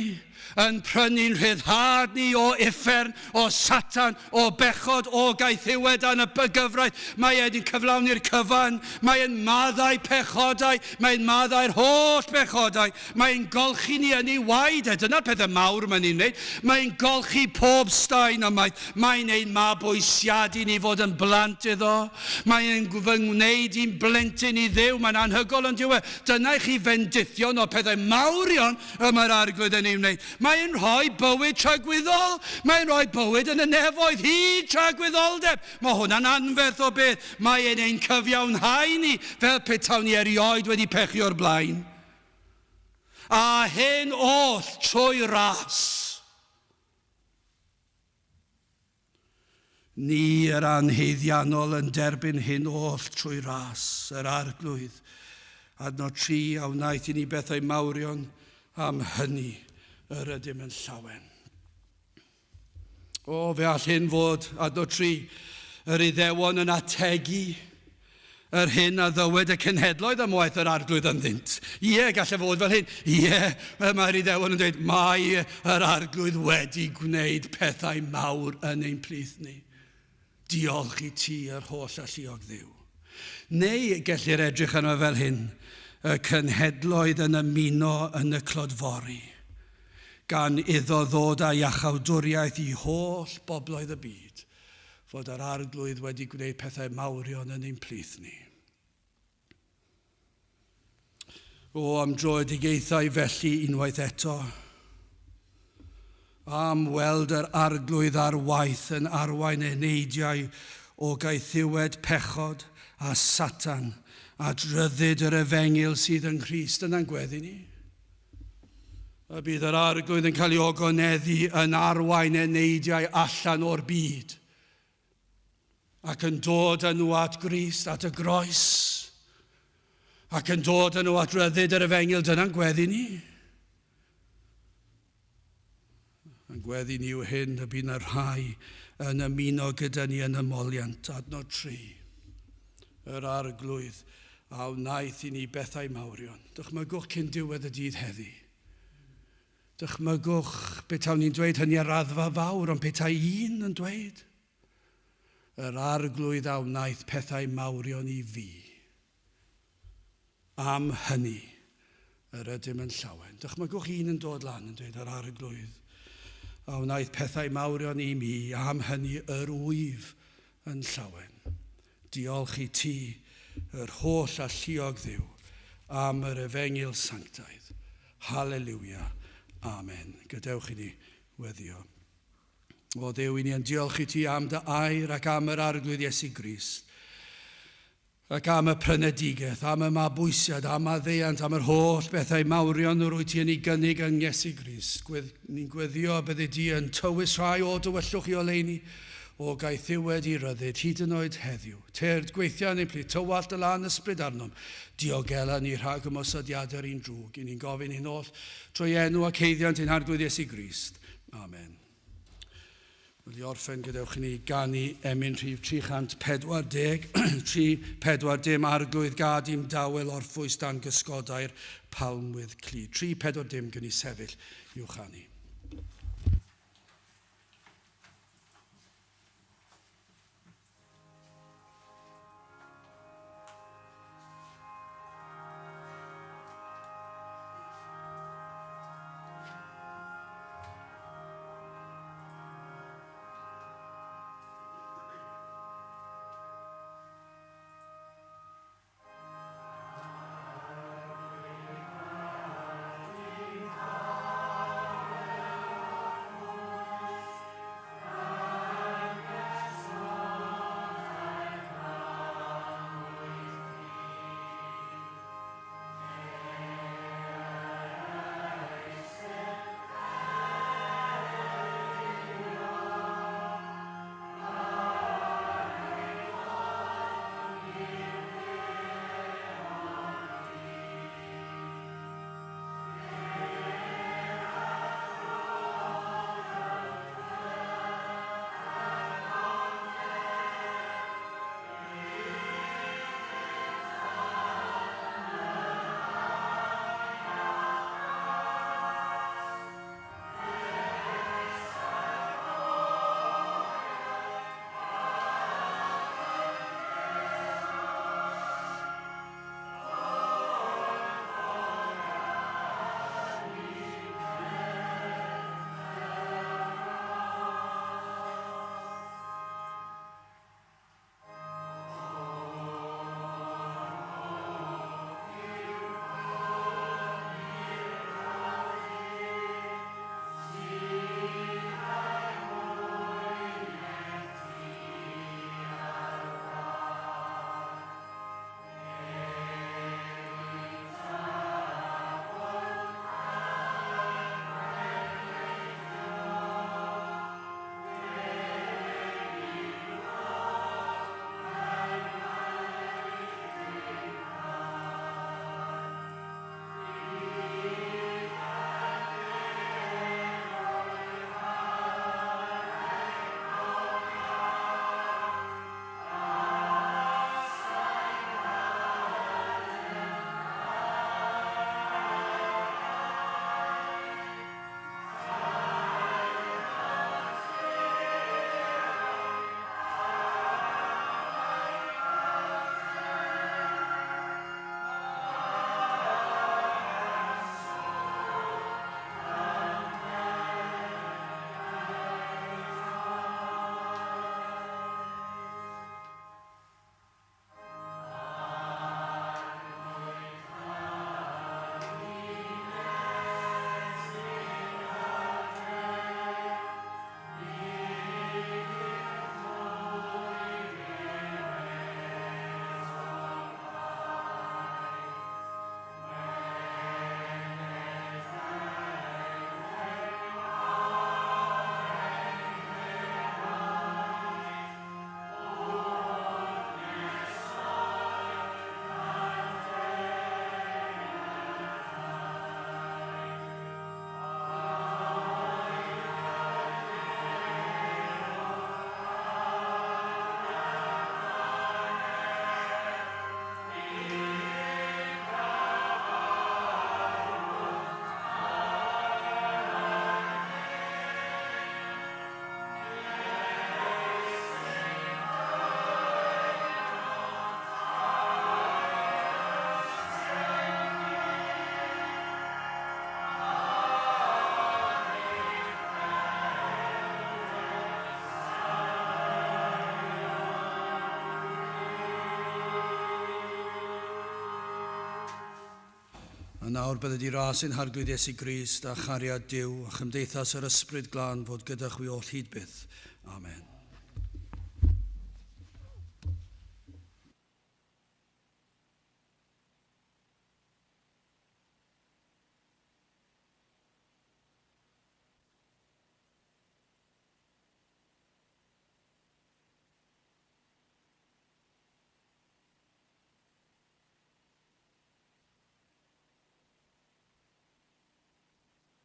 yn prynu'n rhyddhad ni o uffern, o Satan, o bechod, o gaethiwed dan y gyfraith. Mae e wedi cyflawni'r cyfan. Mae e'n maddau pechodau. Mae'n maddau'r holl bechodau. Mae'n golchi ni yn ei waed e. Dyna'r pethau mawr mae'n ei wneud. Mae'n golchi pob staen ymaith. Mae'n ein mabwysiadu ni fod yn blant iddo. Mae'n fy ngwneud i'n blentyn i Dduw. Mae'n anhygoel on'd yw e? Dyna i chi fendithion o'r pethau mawrion y mae'r Arglwydd yn ei wneud. Mae'n rhoi bywyd tragwyddol. Mae'n rhoi bywyd yn y nefoedd, hyd tragwyddoldeb. Mae hwnna'n anferth o beth. Mae e'n ein cyfiawnhau ni fel petawn ni erioed wedi pechu o'r blaen. A hyn oll trwy ras. Ni yr anhaeddiannol yn derbyn hyn oll trwy ras yr Arglwydd. Adnod 3, a wnaeth i ni bethau mawrion, am hynny yr ydym yn llawen. O, fe all hyn fod, adnod 3, yr Iddewon yn ategu yr hyn a ddywed y cenhedloedd am waith yr Arglwydd ynddynt. Ie, gallai fod fel hyn. Ie, mae'r Iddewon yn dweud, mae yr Arglwydd wedi gwneud pethau mawr yn ein plith ni. Diolch i ti yr holl alluog Dduw. Neu gellir edrych arno fel hyn, y cenhedloedd yn ymuno yn y clodfori, gan iddo ddod â iachawdwriaeth i holl bobloedd y byd, fod yr Arglwydd wedi gwneud pethau mawrion yn ein plith ni. O, am dröedigaethau felly unwaith eto, am weld yr Arglwydd ar waith yn arwain eneidiau o gaethiwed pechod a Satan at ryddid yr efengyl sydd yng Nghrist. Dyna'n gweddi ni. Y bydd yr Arglwydd yn cael ei ogoneddu yn arwain eneidiau allan o'r byd ac yn dod â nhw at Grist, at y groes, ac yn dod â nhw at ryddid yr efengyl. Dyna'n gweddi ni. Yn gweddi ni yw hyn, y bydd yna rhai yn ymuno gyda ni yn y moliant, adnod 3. Yr Arglwydd a wnaeth i ni bethau mawrion. Dychmygwch cyn diwedd y dydd heddi. Dychmygwch petawn ni'n dweud hynny ar raddfa fawr, ond petai un yn dweud, yr Arglwydd a wnaeth pethau mawrion i fi. Am hynny, yr ydym yn llawen. Dychmygwch un yn dod lan yn dweud, yr Arglwydd a wnaeth pethau mawrion i mi, am hynny yr wyf yn llawen. Diolch i ti, yr holl alluog Dduw, am yr efengyl sanctaidd. Haleluia. Amen. Gadewch i ni weddio. O Dduw, i ni yn diolch i ti am dy air ac am yr Arglwydd Iesu Grist, ac am y prynedigaeth, am y mabwysiad, am maddeuant, am yr holl bethau mawrion yr wyt ti yn ei gynnig yng Iesu Grist. Ni'n gweddio y byddi di yn tywys rhai o dywyllwch i oleuni, o gaethiwed i ryddid, hyd yn oed heddiw. Tyrd, gweithia yn ein plith, tywallt dy lân ysbryd arnom, diogela ni rhag ymosodiadau'r un drwg. I ni'n gofyn hyn oll trwy enw ac haeddiant ein Harglwydd Iesu Grist. Amen. Wel, i orffen, gadewch i ni ganu emyn rhif 340, 340, Arglwydd gad i'm dawel orffwys dan gysgodau'r palmwydd clyd. 340 gwn i sefyll i'w chanu. A nawr bydded i ras ein Harglwydd Iesu Grist a chariad Duw a chymdeithas yr Ysbryd Glân fod gyda chwi oll hyd byth. Amen.